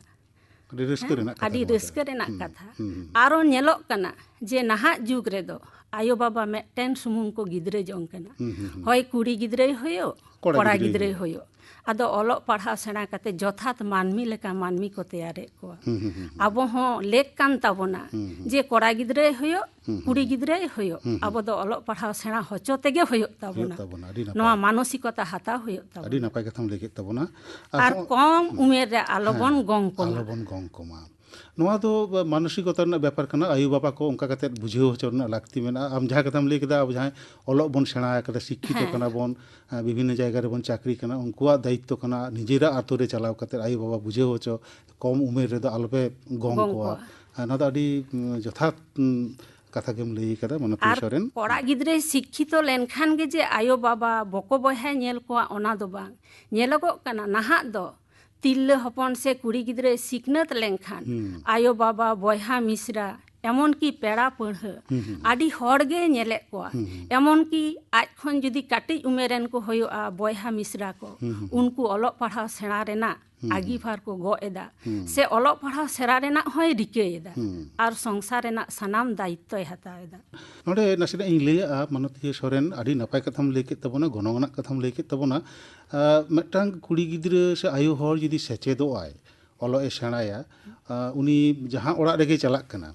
ᱟᱹᱰᱤ ᱨᱟᱹᱥᱠᱟᱹ ᱦᱮᱸ, ᱨᱮᱱᱟᱜ ᱠᱟᱛᱷᱟ ᱟᱹᱰᱤ ᱱᱚᱣᱟ ᱫᱚ᱾ ᱨᱟᱹᱥᱠᱟᱹ ᱨᱮᱱᱟᱜ ᱦᱩᱸ, ᱠᱟᱛᱷᱟ᱾ ᱦᱩᱸ, ᱦᱩᱸ᱾ ᱟᱨᱚ ᱧᱮᱞᱚᱜ ᱠᱟᱱᱟ ᱡᱮ ᱱᱟᱦᱟᱜ ᱡᱩᱜᱽ ᱨᱮᱫᱚ ᱟᱭᱳ ᱵᱟᱵᱟ ᱢᱤᱫᱴᱮᱱ ᱥᱩᱢᱩᱝ ᱠᱚ ᱜᱤᱫᱽᱨᱟᱹ ᱡᱚᱝ ᱠᱟᱱᱟ᱾ ᱦᱩᱸ, ᱦᱩᱸ, ᱦᱩᱸ᱾ ᱦᱚᱭ ᱠᱩᱲᱤ ᱜᱤᱫᱽᱨᱟᱹᱭ ᱦᱩᱭᱩᱜ, ᱠᱚᱲᱟ ᱠᱚᱲᱟ ᱜᱤᱫᱽᱨᱟᱹᱭ ᱜᱤᱫᱽᱨᱟᱹᱭ ᱦᱩᱭᱩᱜ᱾ ᱦᱩᱭᱩᱜ᱾ ᱟᱫᱚ ᱚᱞᱚᱜ ᱯᱟᱲᱦᱟᱣ ᱥᱮᱬᱟ ᱠᱟᱛᱮ ᱡᱚᱛᱷᱟᱛ ᱢᱟᱹᱱᱢᱤ ᱞᱮᱠᱟ ᱢᱟᱹᱱᱢᱤ ᱠᱚ ᱛᱮᱭᱟᱨᱮᱫ ᱠᱚᱣᱟ᱾ ᱦᱩᱸ, ᱦᱩᱸ, ᱦᱩᱸ, ᱦᱩᱸ᱾ ᱟᱵᱚ ᱦᱚᱸ ᱞᱮᱠ ᱠᱟᱱ ᱛᱟᱵᱚᱱᱟ ᱦᱩᱸ, ᱦᱩᱸ᱾ ᱡᱮ ᱠᱚᱲᱟ ᱜᱤᱫᱽᱨᱟᱹᱭ ᱦᱩᱭᱩᱜ, ᱦᱩᱸ, ᱦᱩᱸ, ᱠᱩᱲᱤ ᱦᱩᱸ᱾ ᱜᱤᱫᱽᱨᱟᱹᱭ ᱦᱩᱭᱩᱜ, ᱦᱩᱸ, ᱦᱩᱸ᱾ ᱟᱵᱚ ᱫᱚ ᱚᱞᱚᱜ ᱯᱟᱲᱦᱟᱣ ᱥᱮᱬᱟ ᱦᱚᱪᱚ ᱛᱮᱜᱮ ᱦᱩᱭᱩᱜ ᱛᱟᱵᱚᱱᱟ᱾ ᱦᱩᱭᱩᱜ ᱛᱟᱵᱚᱱᱟ, ᱟᱹᱰᱤ ᱱᱟᱯᱟᱭ᱾ ᱱᱚᱣᱟ ᱢᱟᱱᱚᱥᱤᱠᱚᱛᱟ ᱦᱟᱛᱟᱣ ᱦᱩᱭᱩᱜ ᱛᱟᱵᱚᱱᱟ᱾ ᱟᱹᱰᱤ ᱱᱟᱯᱟᱭ ᱠᱟᱛᱷᱟᱢ ᱞᱟᱹᱭ ᱠᱮᱫ ᱛᱟᱵᱚᱱᱟ᱾ ᱟᱨ ᱟᱨᱦᱚᱸ ᱠᱚᱢ ᱦᱩᱸ᱾ ᱩᱢᱮᱨ ᱨᱮ ᱟᱞᱚᱵᱚᱱ ᱦᱮᱸ, ᱜᱚᱝ ᱠᱚᱢᱟ᱾ ᱟᱞᱚᱵᱚᱱ ᱜᱚᱝ ᱠᱚᱢᱟ᱾ ᱱᱚᱣᱟ ᱫᱚ ᱢᱟᱱᱚᱥᱤᱠᱚᱛᱟ ᱨᱮᱱᱟᱜ ᱵᱮᱯᱟᱨ ᱠᱟᱱᱟ᱾ ᱟᱭᱳ ᱵᱟᱵᱟ ᱠᱚ ᱚᱱᱠᱟ ᱠᱟᱛᱮᱫ ᱵᱩᱡᱷᱟᱹᱣ ᱦᱚᱪᱚ ᱨᱮᱱᱟᱜ ᱞᱟᱹᱠᱛᱤ ᱢᱮᱱᱟᱜᱼᱟ᱾ ᱟᱢ ᱡᱟᱦᱟᱸ ᱠᱟᱛᱷᱟᱢ ᱞᱟᱹᱭ ᱠᱮᱫᱟ, ᱟᱵᱚ ᱡᱟᱦᱟᱸᱭ ᱚᱞᱚᱜ ᱵᱚᱱ ᱥᱮᱬᱟ ᱟᱠᱟᱫᱟ, ᱥᱤᱠᱠᱷᱤᱛᱚ ᱦᱮᱸ᱾ ᱠᱟᱱᱟ ᱵᱚᱱ, ᱟᱸ, ᱵᱤᱵᱷᱤᱱᱱᱚ ᱡᱟᱭᱜᱟ ᱨᱮᱵᱚᱱ ᱪᱟᱹᱠᱨᱤ ᱠᱟᱱᱟ, ᱩᱱᱠᱩᱣᱟᱜ ᱫᱟᱭᱤᱛᱛᱚ ᱠᱟᱱᱟ ᱱᱤᱡᱮᱨᱟᱜ ᱟᱛᱳ ᱨᱮ ᱪᱟᱞᱟᱣ ᱠᱟᱛᱮᱫ ᱟᱭᱳ ᱵᱟᱵᱟ ᱵᱩᱡᱷᱟᱹᱣ ᱦᱚᱪᱚ, ᱠᱚᱢ ᱩᱢᱮᱨ ᱨᱮᱫᱚ ᱟᱞᱚᱯᱮ ᱜᱚᱝ ᱜᱚᱝ ᱠᱚᱣᱟ᱾ ᱠᱚᱣᱟ᱾ ᱟᱨ ᱱᱚᱣᱟ ᱫᱚ ᱟᱹᱰᱤ, ᱩᱸ, ᱡᱚᱛᱷᱟᱛ, ᱩᱸ, ᱠᱟᱛᱷᱟ ᱜᱮᱢ ᱞᱟᱹᱭ ᱟᱠᱟᱫᱟ, ᱢᱟᱱᱚᱛᱤᱭᱟᱹ ᱟᱨ ᱥᱚᱨᱮᱱ᱾ ᱠᱚᱲᱟ ᱜᱤᱫᱽᱨᱟᱹᱭ ᱥᱤᱠᱠᱷᱤᱛᱚ ᱞᱮᱱᱠᱷᱟᱱ ᱜᱮ ᱡᱮ ᱟᱭᱳ ᱵᱟᱵᱟ ᱵᱚᱠᱚ ᱵᱚᱭᱦᱟᱭ ᱧᱮᱞ ᱠᱚᱣᱟ, ᱚᱱᱟ ᱫᱚ ᱵᱟᱝ᱾ ᱧᱮᱞᱚᱜᱚᱜ ᱠᱟᱱᱟ ᱱᱟᱦᱟᱜ ᱫᱚ ᱛᱤᱨᱞᱟᱹ ᱦᱚᱯᱚᱱ ᱥᱮ ᱠᱩᱲᱤ ᱜᱤᱫᱽᱨᱟᱹᱭ ᱥᱤᱠᱷᱱᱟᱹᱛ ᱞᱮᱱᱠᱷᱟᱱ ᱦᱩᱸ᱾ ᱟᱭᱳ ᱵᱟᱵᱟ, ᱵᱚᱭᱦᱟ ᱢᱤᱥᱨᱟ, ᱮᱢᱚᱱ ᱠᱤ ᱯᱮᱲᱟ ᱯᱟᱹᱲᱦᱟᱹ ᱦᱩᱸ, ᱦᱩᱸ, ᱦᱩᱸ᱾ ᱟᱹᱰᱤ ᱦᱚᱲ ᱜᱮ ᱧᱮᱞᱮᱫ ᱠᱚᱣᱟ᱾ ᱦᱩᱸ, ᱦᱩᱸ᱾ ᱮᱢᱚᱱ ᱠᱤ ᱟᱡ ᱠᱷᱚᱱ ᱡᱩᱫᱤ ᱠᱟᱹᱴᱤᱡ ᱩᱢᱮᱨ ᱨᱮᱱ ᱠᱚ ᱦᱩᱭᱩᱜᱼᱟ, ᱵᱚᱭᱦᱟ ᱢᱤᱥᱨᱟ ᱠᱚ, ᱦᱩᱸ, ᱦᱩᱸ, ᱦᱩᱸ᱾ ᱩᱱᱠᱩ ᱚᱞᱚᱜ ᱯᱟᱲᱦᱟᱣ ᱥᱮᱬᱟ ᱨᱮᱱᱟᱜ ᱦᱩᱸ, ᱦᱩᱸ᱾ ᱟᱹᱜᱤᱵᱷᱟᱨ ᱠᱚ ᱜᱚᱜ ᱮᱫᱟ᱾ ᱦᱩᱸ᱾ ᱥᱮ ᱚᱞᱚᱜ ᱯᱟᱲᱦᱟᱣ ᱥᱮᱬᱟ ᱨᱮᱱᱟᱜ ᱦᱚᱸᱭ ᱨᱤᱠᱟᱹᱭᱮᱫᱟ᱾ ᱦᱩᱸ᱾ ᱟᱨ ᱥᱚᱝᱥᱟᱨ ᱨᱮᱱᱟᱜ ᱥᱟᱱᱟᱢ ᱫᱟᱭᱤᱛᱛᱚᱭ ᱦᱟᱛᱟᱣ ᱮᱫᱟ᱾ ᱱᱚᱰᱮ ᱱᱟᱥᱮᱱᱟᱜ ᱤᱧ ᱞᱟᱹᱭᱟᱜᱼᱟ, ᱢᱟᱱᱚᱛᱤᱭᱟᱹ ᱥᱚᱨᱮᱱ, ᱟᱹᱰᱤ ᱱᱟᱯᱟᱭ ᱠᱟᱛᱷᱟᱢ ᱞᱟᱹᱭ ᱠᱮᱫ ᱛᱟᱵᱚᱱᱟ, ᱜᱚᱱᱚᱝ ᱟᱱᱟᱜ ᱠᱟᱛᱷᱟᱢ ᱞᱟᱹᱭ ᱠᱮᱫ ᱛᱟᱵᱚᱱᱟ᱾ ᱟᱸ, ᱢᱤᱫᱴᱟᱝ ᱠᱩᱲᱤ ᱜᱤᱫᱽᱨᱟᱹ ᱥᱮ ᱟᱭᱳ ᱦᱚᱲ ᱡᱩᱫᱤ ᱥᱮᱪᱮᱫᱚᱜ ᱟᱭ, ᱚᱞᱚᱜ ᱮ ᱥᱮᱬᱟᱭᱟ, ᱟᱸ, ᱩᱱᱤ ᱡᱟᱦᱟᱸ ᱚᱲᱟᱜ ᱨᱮᱜᱮ ᱪᱟᱞᱟᱜ ᱠᱟᱱᱟ,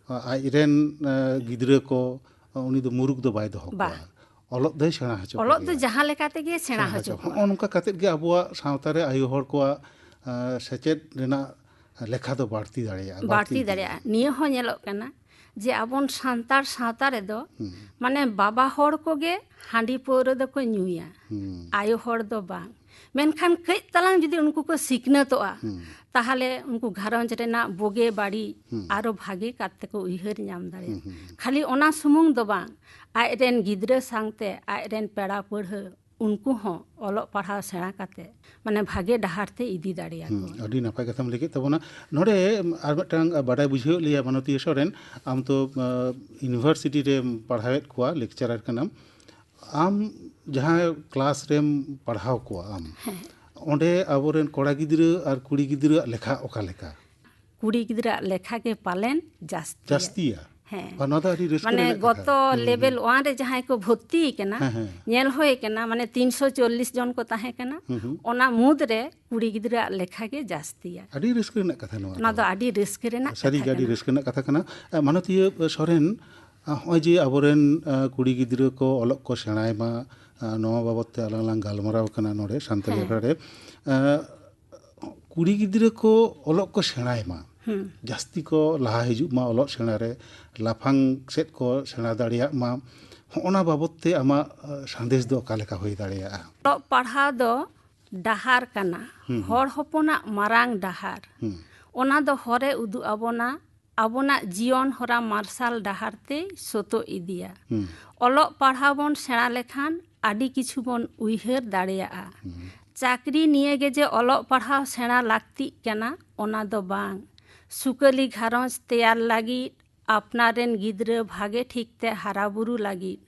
ᱟᱸ, ᱟᱡ ᱨᱮᱱ, ᱟᱸ, ᱜᱤᱫᱽᱨᱟᱹ ᱠᱚ, ᱩᱱᱤ ᱫᱚ ᱢᱩᱨᱩᱠ ᱫᱚ ᱵᱟᱭ ᱫᱚᱦᱚ ᱵᱟ᱾ ᱠᱚᱣᱟ᱾ ᱚᱞᱚᱜ ᱫᱚᱭ ᱥᱮᱬᱟ ᱦᱚᱪᱚ ᱚᱞᱚᱜ ᱫᱚ ᱠᱚᱜᱮᱭᱟ᱾ ᱡᱟᱦᱟᱸ ᱞᱮᱠᱟ ᱛᱮᱜᱮ ᱥᱮᱬᱟ ᱥᱮᱬᱟ ᱦᱚᱪᱚ ᱦᱚᱪᱚ ᱠᱚᱣᱟ᱾ ᱱᱚᱜᱼᱚ ᱱᱚᱝᱠᱟ ᱠᱟᱛᱮᱫ ᱜᱮ ᱟᱵᱚᱣᱟᱜ ᱥᱟᱶᱛᱟ ᱨᱮ ᱟᱭᱳ ᱦᱚᱲ ᱠᱚᱣᱟᱜ, ᱟ, ᱥᱮᱪᱮᱫ ᱨᱮᱱᱟᱜ ᱞᱮᱠᱷᱟ ᱫᱚ ᱵᱟᱹᱲᱛᱤ ᱫᱟᱲᱮᱭᱟᱜᱼᱟ, ᱵᱟᱹᱲᱛᱤ ᱵᱟᱹᱲᱛᱤ ᱤᱫᱤᱜᱼᱟ᱾ ᱫᱟᱲᱮᱭᱟᱜᱼᱟ᱾ ᱱᱤᱭᱟᱹ ᱦᱚᱸ ᱧᱮᱞᱚᱜ ᱠᱟᱱᱟ ᱡᱮ ᱟᱵᱚᱱ ᱥᱟᱱᱛᱟᱲ ᱥᱟᱶᱛᱟ ᱨᱮᱫᱚ ᱦᱩᱸ᱾ ᱢᱟᱱᱮ ᱵᱟᱵᱟ ᱦᱚᱲ ᱠᱚᱜᱮ ᱦᱟᱺᱰᱤ ᱯᱟᱹᱣᱨᱟᱹ ᱫᱚᱠᱚ ᱧᱩᱭᱟ, ᱦᱩᱸ᱾ ᱟᱭᱳ ᱦᱚᱲ ᱫᱚ ᱵᱟᱝ᱾ ᱢᱮᱱᱠᱷᱟᱱ ᱠᱟᱹᱡ ᱛᱟᱞᱟᱝ ᱡᱩᱫᱤ ᱩᱱᱠᱩ ᱠᱚ ᱥᱤᱠᱷᱱᱟᱹᱛᱚᱜᱼᱟ, ᱦᱩᱸ᱾ ᱛᱟᱦᱚᱞᱮ ᱩᱱᱠᱩ ᱜᱷᱟᱨᱚᱸᱡᱽ ᱨᱮᱱᱟᱜ ᱵᱩᱜᱤ ᱵᱟᱹᱲᱤᱡ ᱦᱩᱸ᱾ ᱟᱨᱚ ᱵᱷᱟᱜᱮ ᱠᱟᱛᱮ ᱠᱚ ᱩᱭᱦᱟᱹᱨ ᱧᱟᱢ ᱫᱟᱲᱮᱭᱟᱜᱼᱟ᱾ ᱦᱩᱸ, ᱦᱩᱸ, ᱦᱩᱸ᱾ ᱠᱷᱟᱹᱞᱤ ᱚᱱᱟ ᱥᱩᱢᱩᱝ ᱫᱚ ᱵᱟᱝ, ᱟᱡ ᱨᱮᱱ ᱜᱤᱫᱽᱨᱟᱹ ᱥᱟᱶᱛᱮ ᱟᱡ ᱨᱮᱱ ᱯᱮᱲᱟ ᱯᱟᱹᱲᱦᱟᱹ ᱩᱱᱠᱩ ᱦᱚᱸ ᱚᱞᱚᱜ ᱯᱟᱲᱦᱟᱣ ᱥᱮᱬᱟ ᱠᱟᱛᱮ ᱢᱟᱱᱮ ᱵᱷᱟᱜᱮ ᱰᱟᱦᱟᱨ ᱛᱮ ᱤᱫᱤ ᱫᱟᱲᱮᱭᱟᱠᱚ᱾ ᱦᱩᱸ, ᱟᱹᱰᱤ ᱱᱟᱯᱟᱭ ᱠᱟᱛᱷᱟᱢ ᱞᱟᱹᱭ ᱠᱮᱫ ᱛᱟᱵᱚᱱᱟ᱾ ᱱᱚᱰᱮ ᱟᱨ ᱢᱤᱫᱴᱟᱝ ᱵᱟᱰᱟᱭ ᱵᱩᱡᱷᱟᱹᱣᱮᱫ ᱞᱮᱭᱟ ᱢᱟᱱᱚᱛᱤᱭᱟᱹ ᱥᱚᱨᱮᱱ, ᱟᱢ ᱛᱚ, ᱟ, ᱤᱭᱩᱱᱤᱵᱷᱟᱨᱥᱤᱴᱤ ᱨᱮᱢ ᱯᱟᱲᱦᱟᱣᱮᱫ ᱠᱚᱣᱟ, ᱞᱮᱠᱪᱟᱨᱟᱨ ᱠᱟᱱᱟᱢ᱾ ᱟᱢ ᱡᱟᱦᱟᱸ ᱠᱞᱟᱥ ᱨᱮᱢ ᱯᱟᱲᱦᱟᱣ ᱠᱚᱣᱟ ᱟᱢ, ᱦᱮᱸ᱾ ᱚᱸᱰᱮ ᱟᱵᱚᱨᱮᱱ ᱠᱚᱲᱟ ᱜᱤᱫᱽᱨᱟᱹ ᱟᱨ ᱠᱩᱲᱤ ᱜᱤᱫᱽᱨᱟᱹᱣᱟᱜ ᱞᱮᱠᱷᱟ ᱚᱠᱟ ᱞᱮᱠᱟ? ᱠᱩᱲᱤ ᱜᱤᱫᱽᱨᱟᱹᱣᱟᱜ ᱞᱮᱠᱷᱟ ᱜᱮ ᱯᱟᱞᱮᱱ ᱡᱟᱹᱥᱛᱤᱭᱟ᱾ ᱡᱟᱹᱥᱛᱤᱭᱟ? ᱦᱮᱸ᱾ ᱵᱟ, ᱱᱚᱣᱟ ᱫᱚ ᱟᱹᱰᱤ ᱨᱟᱹᱥᱠᱟᱹ ᱢᱟᱱᱮ ᱨᱮᱱᱟᱜ ᱜᱚᱛᱚ ᱠᱟᱛᱷᱟ᱾ ᱦᱩᱸ, ᱦᱩᱸ, ᱞᱮᱵᱮᱞ ᱦᱩᱸ᱾ ᱚᱣᱟᱱ ᱨᱮ ᱡᱟᱦᱟᱸᱭ ᱠᱚ ᱵᱷᱚᱨᱛᱤ ᱠᱟᱱᱟ, ᱦᱮᱸ, ᱦᱮᱸ᱾ ᱧᱮᱞ ᱦᱩᱭ ᱠᱟᱱᱟ, ᱢᱟᱱᱮ ᱛᱤᱱᱥᱚ ᱪᱚᱞᱞᱤᱥ ᱡᱚᱱ ᱠᱚ ᱛᱟᱦᱮᱸ ᱠᱟᱱᱟ, ᱦᱩᱸ, ᱦᱩᱸ᱾ ᱚᱱᱟ ᱢᱩᱫᱽ ᱨᱮ ᱠᱩᱲᱤ ᱜᱤᱫᱽᱨᱟᱹᱣᱟᱜ ᱞᱮᱠᱷᱟ ᱜᱮ ᱡᱟᱹᱥᱛᱤᱭᱟ᱾ ᱟᱹᱰᱤ ᱨᱟᱹᱥᱠᱟᱹ ᱨᱮᱱᱟᱜ ᱠᱟᱛᱷᱟ ᱱᱚᱣᱟ ᱱᱚᱣᱟ ᱫᱚ᱾ ᱫᱚ ᱟᱹᱰᱤ ᱨᱟᱹᱥᱠᱟᱹ ᱨᱮᱱᱟᱜ ᱥᱟᱹᱨᱤ ᱠᱟᱛᱷᱟ ᱜᱮ ᱟᱹᱰᱤ ᱠᱟᱱᱟ᱾ ᱨᱟᱹᱥᱠᱟᱹ ᱨᱮᱱᱟᱜ ᱠᱟᱛᱷᱟ ᱠᱟᱱᱟ᱾ ᱮ, ᱢᱟᱱᱚᱛᱤᱭᱟᱹ ᱥᱚᱨᱮᱱ, ᱟ, ᱦᱚᱸᱜᱼᱚᱭ ᱡᱮ ᱟᱵᱚᱨᱮᱱ, ᱟ, ᱠᱩᱲᱤ ᱜᱤᱫᱽᱨᱟᱹ ᱠᱚ ᱚᱞᱚᱜ ᱠᱚ ᱥᱮᱬᱟᱭ ᱢᱟ, ᱟ, ᱱᱚᱣᱟ ᱵᱟᱵᱚᱛ ᱛᱮ ᱟᱞᱟᱝ ᱞᱟᱝ ᱜᱟᱞᱢᱟᱨᱟᱣ ᱠᱟᱱᱟ ᱱᱚᱰᱮ ᱥᱟᱱᱛᱟᱲᱤ ᱦᱮᱸ᱾ ᱟᱠᱷᱲᱟ ᱨᱮ᱾ ᱟ, ᱠᱩᱲᱤ ᱜᱤᱫᱽᱨᱟᱹ ᱠᱚ ᱚᱞᱚᱜ ᱠᱚ ᱥᱮᱬᱟᱭ ᱢᱟ, ᱦᱩᱸ᱾ ᱡᱟᱹᱥᱛᱤ ᱠᱚ ᱞᱟᱦᱟ ᱦᱤᱡᱩᱜ ᱢᱟ ᱚᱞᱚᱜ ᱥᱮᱬᱟ ᱨᱮ, ᱞᱟᱯᱷᱟᱝ ᱥᱮᱫ ᱠᱚ ᱥᱮᱬᱟ ᱫᱟᱲᱮᱭᱟᱜ ᱢᱟ, ᱦᱚᱸᱜᱼᱚᱱᱟ ᱵᱟᱵᱚᱛ ᱛᱮ ᱟᱢᱟᱜ, ᱟ, ᱥᱟᱸᱫᱮᱥ ᱫᱚ ᱚᱠᱟ ᱞᱮᱠᱟ ᱦᱩᱭ ᱫᱟᱲᱮᱭᱟᱜᱼᱟ? ᱚᱞᱚᱜ ᱯᱟᱲᱦᱟᱣ ᱫᱚ ᱰᱟᱦᱟᱨ ᱠᱟᱱᱟ, ᱦᱩᱸ, ᱦᱩᱸ᱾ ᱦᱚᱲ ᱦᱚᱯᱚᱱᱟᱜ ᱢᱟᱨᱟᱝ ᱰᱟᱦᱟᱨ᱾ ᱦᱩᱸ᱾ ᱚᱱᱟ ᱫᱚ ᱦᱚᱨᱮ ᱩᱫᱩᱜ ᱟᱵᱚᱱᱟ, ᱟᱵᱚᱱᱟᱜ ᱡᱤᱭᱚᱱ ᱦᱚᱨᱟ ᱢᱟᱨᱥᱟᱞ ᱰᱟᱦᱟᱨ ᱛᱮᱭ ᱥᱚᱛᱚ ᱤᱫᱤᱭᱟ᱾ ᱦᱩᱸ᱾ ᱚᱞᱚᱜ ᱯᱟᱲᱦᱟᱣ ᱵᱚᱱ ᱥᱮᱬᱟ ᱞᱮᱠᱷᱟᱱ ᱟᱹᱰᱤ ᱠᱤᱪᱷᱩ ᱵᱚᱱ ᱩᱭᱦᱟᱹᱨ ᱫᱟᱲᱮᱭᱟᱜᱼᱟ᱾ ᱦᱩᱸ᱾ ᱪᱟᱹᱠᱨᱤ ᱱᱤᱭᱮ ᱜᱮ ᱡᱮ ᱚᱞᱚᱜ ᱯᱟᱲᱦᱟᱣ ᱥᱮᱬᱟ ᱞᱟᱹᱠᱛᱤᱜ ᱠᱟᱱᱟ, ᱚᱱᱟ ᱫᱚ ᱵᱟᱝ᱾ ᱥᱩᱠᱟᱹᱞᱤ ᱜᱷᱟᱨᱚᱸᱡᱽ ᱛᱮᱭᱟᱨ ᱞᱟᱹᱜᱤᱫ, ᱟᱯᱱᱟᱨ ᱨᱮᱱ ᱜᱤᱫᱽᱨᱟᱹ ᱵᱷᱟᱜᱮ ᱴᱷᱤᱠ ᱛᱮ ᱦᱟᱨᱟ ᱵᱩᱨᱩ ᱞᱟᱹᱜᱤᱫ,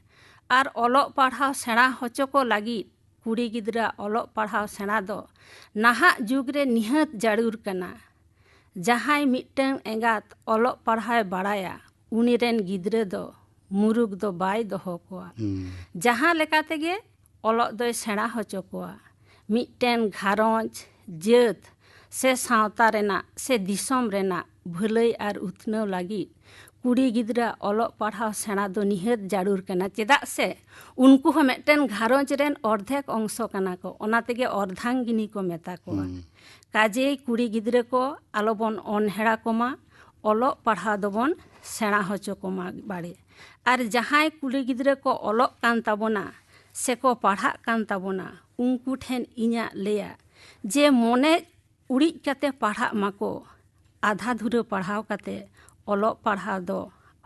ᱟᱨ ᱚᱞᱚᱜ ᱯᱟᱲᱦᱟᱣ ᱥᱮᱬᱟ ᱦᱚᱪᱚ ᱠᱚ ᱞᱟᱹᱜᱤᱫ ᱠᱩᱲᱤ ᱜᱤᱫᱽᱨᱟᱹ ᱚᱞᱚᱜ ᱯᱟᱲᱦᱟᱣ ᱥᱮᱬᱟ ᱫᱚ ᱱᱟᱦᱟᱜ ᱡᱩᱜᱽ ᱨᱮ ᱱᱤᱦᱟᱹᱛ ᱡᱟᱹᱨᱩᱲ ᱠᱟᱱᱟ᱾ ᱡᱟᱦᱟᱸᱭ ᱢᱤᱫᱴᱟᱝ ᱮᱸᱜᱟᱛ ᱚᱞᱚᱜ ᱯᱟᱲᱦᱟᱣᱮ ᱵᱟᱲᱟᱭᱟ, ᱩᱱᱤ ᱨᱮᱱ ᱜᱤᱫᱽᱨᱟᱹ ᱫᱚ ᱢᱩᱨᱩᱠ ᱫᱚ ᱵᱟᱭ ᱫᱚᱦᱚ ᱠᱚᱣᱟ᱾ ᱦᱩᱸ᱾ ᱡᱟᱦᱟᱸ ᱞᱮᱠᱟ ᱛᱮᱜᱮ ᱚᱞᱚᱜ ᱫᱚᱭ ᱥᱮᱬᱟ ᱦᱚᱪᱚ ᱠᱚᱣᱟ᱾ ᱢᱤᱫᱴᱮᱱ ᱜᱷᱟᱨᱚᱸᱡᱽ, ᱡᱟᱹᱛ ᱥᱮ ᱥᱟᱶᱛᱟ ᱨᱮᱱᱟᱜ ᱥᱮ ᱫᱤᱥᱚᱢ ᱨᱮᱱᱟᱜ ᱵᱷᱟᱹᱞᱟᱹᱭ ᱟᱨ ᱩᱛᱱᱟᱹᱣ ᱞᱟᱹᱜᱤᱫ ᱠᱩᱲᱤ ᱜᱤᱫᱽᱨᱟᱹ ᱚᱞᱚᱜ ᱯᱟᱲᱦᱟᱣ ᱥᱮᱬᱟ ᱫᱚ ᱱᱤᱦᱟᱹᱛ ᱡᱟᱹᱨᱩᱲ ᱠᱟᱱᱟ᱾ ᱪᱮᱫᱟᱜ ᱥᱮ ᱩᱱᱠᱩ ᱦᱚᱸ ᱢᱤᱫᱴᱮᱱ ᱜᱷᱟᱨᱚᱸᱡᱽ ᱨᱮᱱ ᱚᱨᱫᱷᱮᱠ ᱚᱝᱥᱚ ᱠᱟᱱᱟ ᱠᱚ, ᱚᱱᱟ ᱛᱮᱜᱮ ᱚᱨᱫᱷᱟᱝᱜᱤᱱᱤ ᱠᱚ ᱢᱮᱛᱟ ᱠᱚᱣᱟ᱾ ᱦᱩᱸ᱾ ᱠᱟᱡᱮᱭ ᱠᱩᱲᱤ ᱜᱤᱫᱽᱨᱟᱹ ᱠᱚ ᱟᱞᱚᱵᱚᱱ ᱚᱱᱦᱮᱲᱟ ᱠᱚᱢᱟ, ᱚᱞᱚᱜ ᱯᱟᱲᱦᱟᱣ ᱫᱚᱵᱚᱱ ᱥᱮᱬᱟ ᱦᱚᱪᱚ ᱠᱚᱢᱟ ᱵᱟᱲᱮ᱾ ᱟᱨ ᱡᱟᱦᱟᱸᱭ ᱠᱩᱲᱤ ᱜᱤᱫᱽᱨᱟᱹ ᱠᱚ ᱚᱞᱚᱜ ᱠᱟᱱ ᱛᱟᱵᱚᱱᱟ ᱥᱮᱠᱚ ᱯᱟᱲᱦᱟᱜ ᱠᱟᱱ ᱛᱟᱵᱚᱱᱟ, ᱩᱱᱠᱩ ᱴᱷᱮᱱ ᱤᱧᱟᱹᱜ ᱞᱟᱹᱭᱟ ᱡᱮ ᱢᱚᱱᱮ ᱩᱲᱤᱡ ᱠᱟᱛᱮ ᱯᱟᱲᱦᱟᱜ ᱢᱟᱠᱚ, ᱟᱫᱷᱟ ᱫᱷᱩᱨᱟᱹ ᱯᱟᱲᱦᱟᱣ ᱠᱟᱛᱮ ᱚᱞᱚᱜ ᱯᱟᱲᱦᱟᱣ ᱫᱚ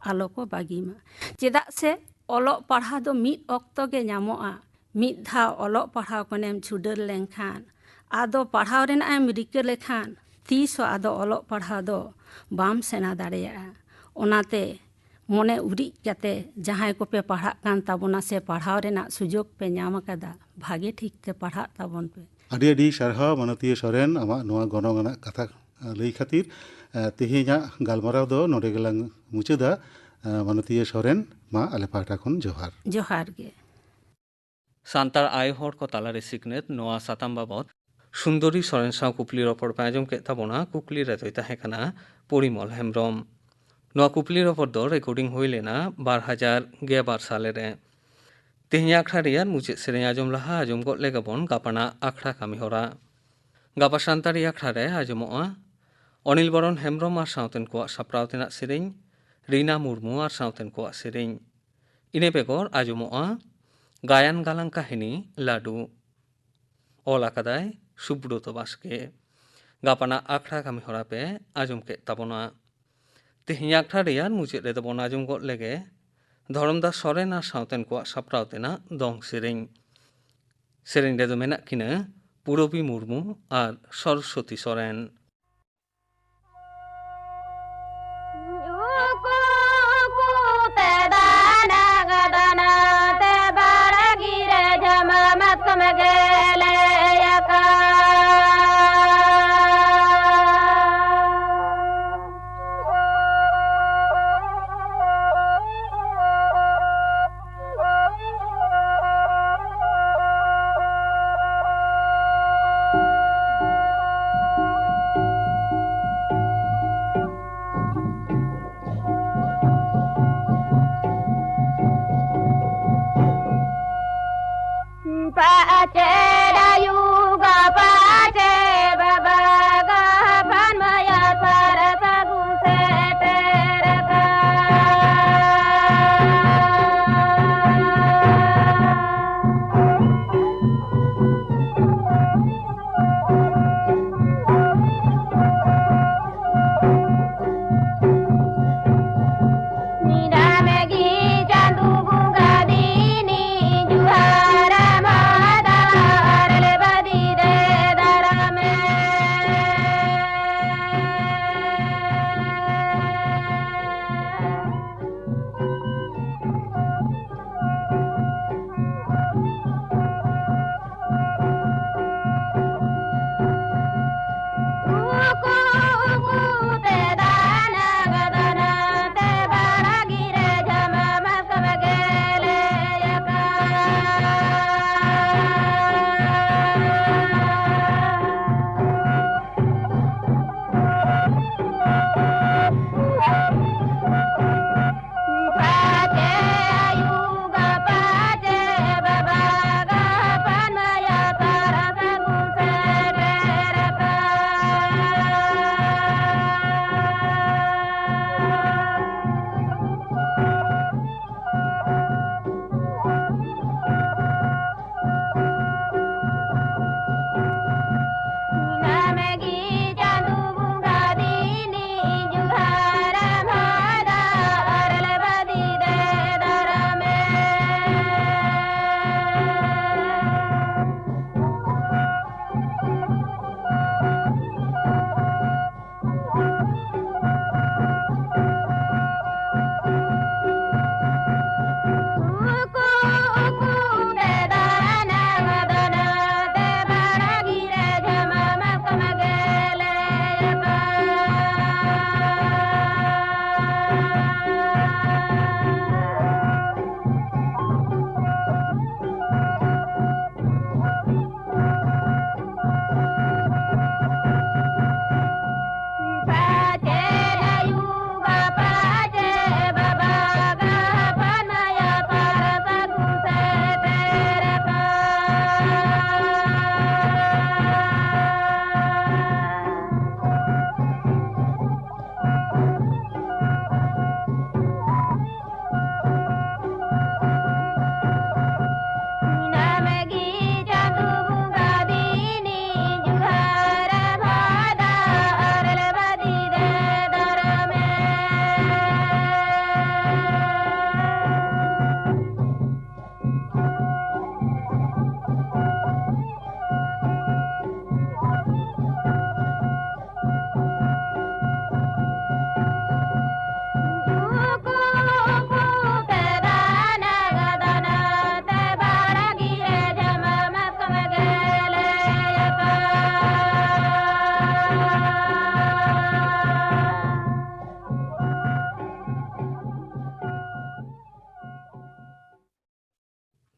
ᱟᱞᱚ ᱠᱚ ᱵᱟᱹᱜᱤ ᱢᱟ᱾ ᱪᱮᱫᱟᱜ ᱥᱮ ᱚᱞᱚᱜ ᱯᱟᱲᱦᱟᱣ ᱫᱚ ᱢᱤᱫ ᱚᱠᱛᱚ ᱜᱮ ᱧᱟᱢᱚᱜᱼᱟ᱾ ᱢᱤᱫ ᱫᱷᱟᱣ ᱚᱞᱚᱜ ᱯᱟᱲᱦᱟᱣ ᱠᱷᱚᱱᱮᱢ ᱪᱷᱩᱰᱟᱹᱨ ᱞᱮᱱᱠᱷᱟᱱ ᱟᱫᱚ ᱯᱟᱲᱦᱟᱣ ᱨᱮᱱᱟᱜ ᱮᱢ ᱨᱤᱠᱟᱹ ᱞᱮᱠᱷᱟᱱ ᱛᱤᱥ ᱦᱚᱸ ᱟᱫᱚ ᱚᱞᱚᱜ ᱯᱟᱲᱦᱟᱣ ᱫᱚ ᱵᱟᱢ ᱥᱮᱬᱟ ᱫᱟᱲᱮᱭᱟᱜᱼᱟ᱾ ᱚᱱᱟᱛᱮ ᱢᱚᱱᱮ ᱩᱨᱤᱡ ᱠᱟᱛᱮ ᱡᱟᱦᱟᱸᱭ ᱠᱚᱯᱮ ᱯᱟᱲᱦᱟᱜ ᱠᱟᱱ ᱛᱟᱵᱚᱱᱟ ᱥᱮ ᱯᱟᱲᱦᱟᱣ ᱨᱮᱱᱟᱜ ᱥᱩᱡᱳᱜᱽ ᱯᱮ ᱧᱟᱢ ᱟᱠᱟᱫᱟ, ᱵᱷᱟᱜᱮ ᱴᱷᱤᱠ ᱛᱮ ᱯᱟᱲᱦᱟᱜ ᱛᱟᱵᱚᱱ ᱯᱮ᱾ ᱟᱹᱰᱤ ᱟᱹᱰᱤ ᱥᱟᱨᱦᱟᱣ ᱢᱟᱱᱚᱛᱤᱭᱟᱹ ᱥᱚᱨᱮᱱ, ᱟᱢᱟᱜ ᱱᱚᱣᱟ ᱜᱚᱱᱚᱝ ᱟᱱᱟᱜ ᱠᱟᱛᱷᱟ, ᱟᱸ, ᱞᱟᱹᱭ ᱠᱷᱟᱹᱛᱤᱨ᱾ ᱟᱸ, ᱛᱮᱦᱮᱧᱟᱜ ᱜᱟᱞᱢᱟᱨᱟᱣ ᱫᱚ ᱱᱚᱰᱮ ᱜᱮᱞᱟᱝ ᱢᱩᱪᱟᱹᱫᱟ᱾ ᱟᱸ, ᱢᱟᱱᱚᱛᱤᱭᱟᱹ ᱥᱚᱨᱮᱱ, ᱢᱟ ᱟᱞᱮ ᱯᱟᱦᱴᱟ ᱠᱷᱚᱱ ᱡᱚᱦᱟᱨ᱾ ᱡᱚᱦᱟᱨ ᱜᱮ᱾ ᱥᱟᱱᱛᱟᱲ ᱟᱭᱳ ᱦᱚᱲ ᱠᱚ ᱛᱟᱞᱟᱨᱮ ᱥᱤᱠᱷᱱᱟᱹᱛ, ᱱᱚᱣᱟ ᱥᱟᱛᱟᱢ ᱵᱟᱵᱚᱛ ᱥᱩᱱᱫᱚᱨᱤ ᱥᱚᱨᱮᱱ ᱥᱟᱶ ᱠᱩᱠᱞᱤ ᱨᱚᱯᱚᱲ ᱯᱮ ᱟᱸᱡᱚᱢ ᱠᱮᱫ ᱛᱟᱵᱚᱱᱟ᱾ ᱠᱩᱠᱞᱤ ᱨᱮᱫᱚᱭ ᱛᱟᱦᱮᱸ ᱠᱟᱱᱟ ᱯᱚᱨᱤᱢᱚᱞ ᱦᱮᱢᱵᱨᱚᱢ᱾ ᱱᱚᱣᱟ ᱠᱩᱠᱞᱤ ᱨᱚᱯᱚᱲ ᱫᱚ ᱨᱮᱠᱚᱨᱰᱤᱝ ᱦᱩᱭ ᱞᱮᱱᱟ ᱵᱟᱨ ᱦᱟᱡᱟᱨ ᱜᱮᱞ ᱵᱟᱨ ᱥᱟᱞᱮ ᱨᱮ᱾ ᱛᱮᱦᱮᱧ ᱟᱠᱷᱲᱟ ᱨᱮᱭᱟᱜ ᱢᱩᱪᱟᱹᱫ ᱥᱮᱨᱮᱧ ᱟᱸᱡᱚᱢ ᱞᱟᱦᱟ ᱟᱸᱡᱚᱢ ᱜᱚᱫ ᱞᱮᱜᱟ ᱵᱚᱱ ᱜᱟᱯᱟᱱᱟᱜ ᱟᱠᱷᱲᱟ ᱠᱟᱹᱢᱤ ᱦᱚᱨᱟ᱾ ᱜᱟᱯᱟ ᱥᱟᱱᱛᱟᱲᱤ ᱟᱠᱷᱲᱟ ᱨᱮ ᱟᱸᱡᱚᱢᱚᱜᱼᱟ ᱚᱱᱤᱞ ᱵᱚᱨᱚᱱ ᱦᱮᱢᱵᱨᱚᱢ ᱟᱨ ᱥᱟᱶᱛᱮᱱ ᱠᱚᱣᱟᱜ ᱥᱟᱯᱲᱟᱣ ᱛᱮᱱᱟᱜ ᱥᱮᱨᱮᱧ, ᱨᱤᱱᱟ ᱢᱩᱨᱢᱩ ᱟᱨ ᱥᱟᱶᱛᱮᱱ ᱠᱚᱣᱟᱜ ᱥᱮᱨᱮᱧ᱾ ᱤᱱᱟᱹ ᱵᱮᱜᱚᱨ ᱟᱸᱡᱚᱢᱚᱜᱼᱟ ᱜᱟᱭᱟᱱ ᱜᱟᱞᱟᱝ ᱠᱟᱹᱦᱱᱤ ᱞᱟᱹᱰᱩ᱾ ᱚᱞ ᱟᱠᱟᱫᱟᱭ ᱥᱩᱵᱨᱚᱛᱚ ᱵᱟᱥᱠᱮ᱾ ᱜᱟᱯᱟᱱᱟᱜ ᱟᱠᱷᱲᱟ ᱠᱟᱹᱢᱤ ᱦᱚᱨᱟ ᱯᱮ ᱟᱸᱡᱚᱢ ᱠᱮᱫ ᱛᱟᱵᱚᱱᱟ᱾ ᱛᱮᱦᱮᱧ ᱟᱠᱷᱲᱟ ᱨᱮᱭᱟᱜ ᱢᱩᱪᱟᱹᱫ ᱨᱮᱫᱚ ᱵᱚᱱ ᱟᱸᱡᱚᱢ ᱜᱚᱫ ᱞᱮᱜᱮ ᱫᱷᱚᱨᱚᱢᱫᱟᱥ ᱥᱚᱨᱮᱱ ᱟᱨ ᱥᱟᱶᱛᱮᱱ ᱠᱚᱣᱟᱜ ᱥᱟᱯᱲᱟᱣ ᱛᱮᱱᱟᱜ ᱫᱚᱝ ᱥᱮᱨᱮᱧ᱾ ᱥᱮᱨᱮᱧ ᱨᱮᱫᱚ ᱢᱮᱱᱟᱜ ᱠᱤᱱᱟ ᱯᱩᱨᱚᱵᱤ ᱢᱩᱨᱢᱩ ᱟᱨ ᱥᱚᱨᱚᱥᱚᱛᱤ ᱥᱚᱨᱮᱱ᱾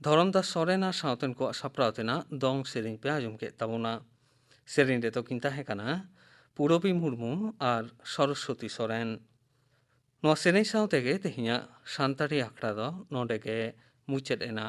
ᱫᱷᱚᱨᱚᱢᱫᱟᱥ ᱥᱚᱨᱮᱱ ᱟᱨ ᱥᱟᱶᱛᱮᱱ ᱠᱚᱣᱟᱜ ᱥᱟᱯᱲᱟᱣ ᱛᱮᱱᱟᱜ ᱫᱚᱝ ᱥᱮᱨᱮᱧ ᱯᱮ ᱟᱸᱡᱚᱢ ᱠᱮᱫ ᱛᱟᱵᱚᱱᱟ᱾ ᱥᱮᱨᱮᱧ ᱨᱮᱫᱚ ᱠᱤᱱ ᱛᱟᱦᱮᱸ ᱠᱟᱱᱟ ᱯᱩᱨᱚᱵᱤ ᱢᱩᱨᱢᱩ ᱟᱨ ᱥᱚᱨᱚᱥᱣᱚᱛᱤ ᱥᱚᱨᱮᱱ᱾ ᱱᱚᱣᱟ ᱥᱮᱨᱮᱧ ᱥᱟᱶ ᱛᱮᱜᱮ ᱛᱮᱦᱮᱧᱟᱜ ᱥᱟᱱᱛᱟᱲᱤ ᱟᱠᱷᱲᱟ ᱫᱚ ᱱᱚᱰᱮ ᱜᱮ ᱢᱩᱪᱟᱹᱫ ᱮᱱᱟ᱾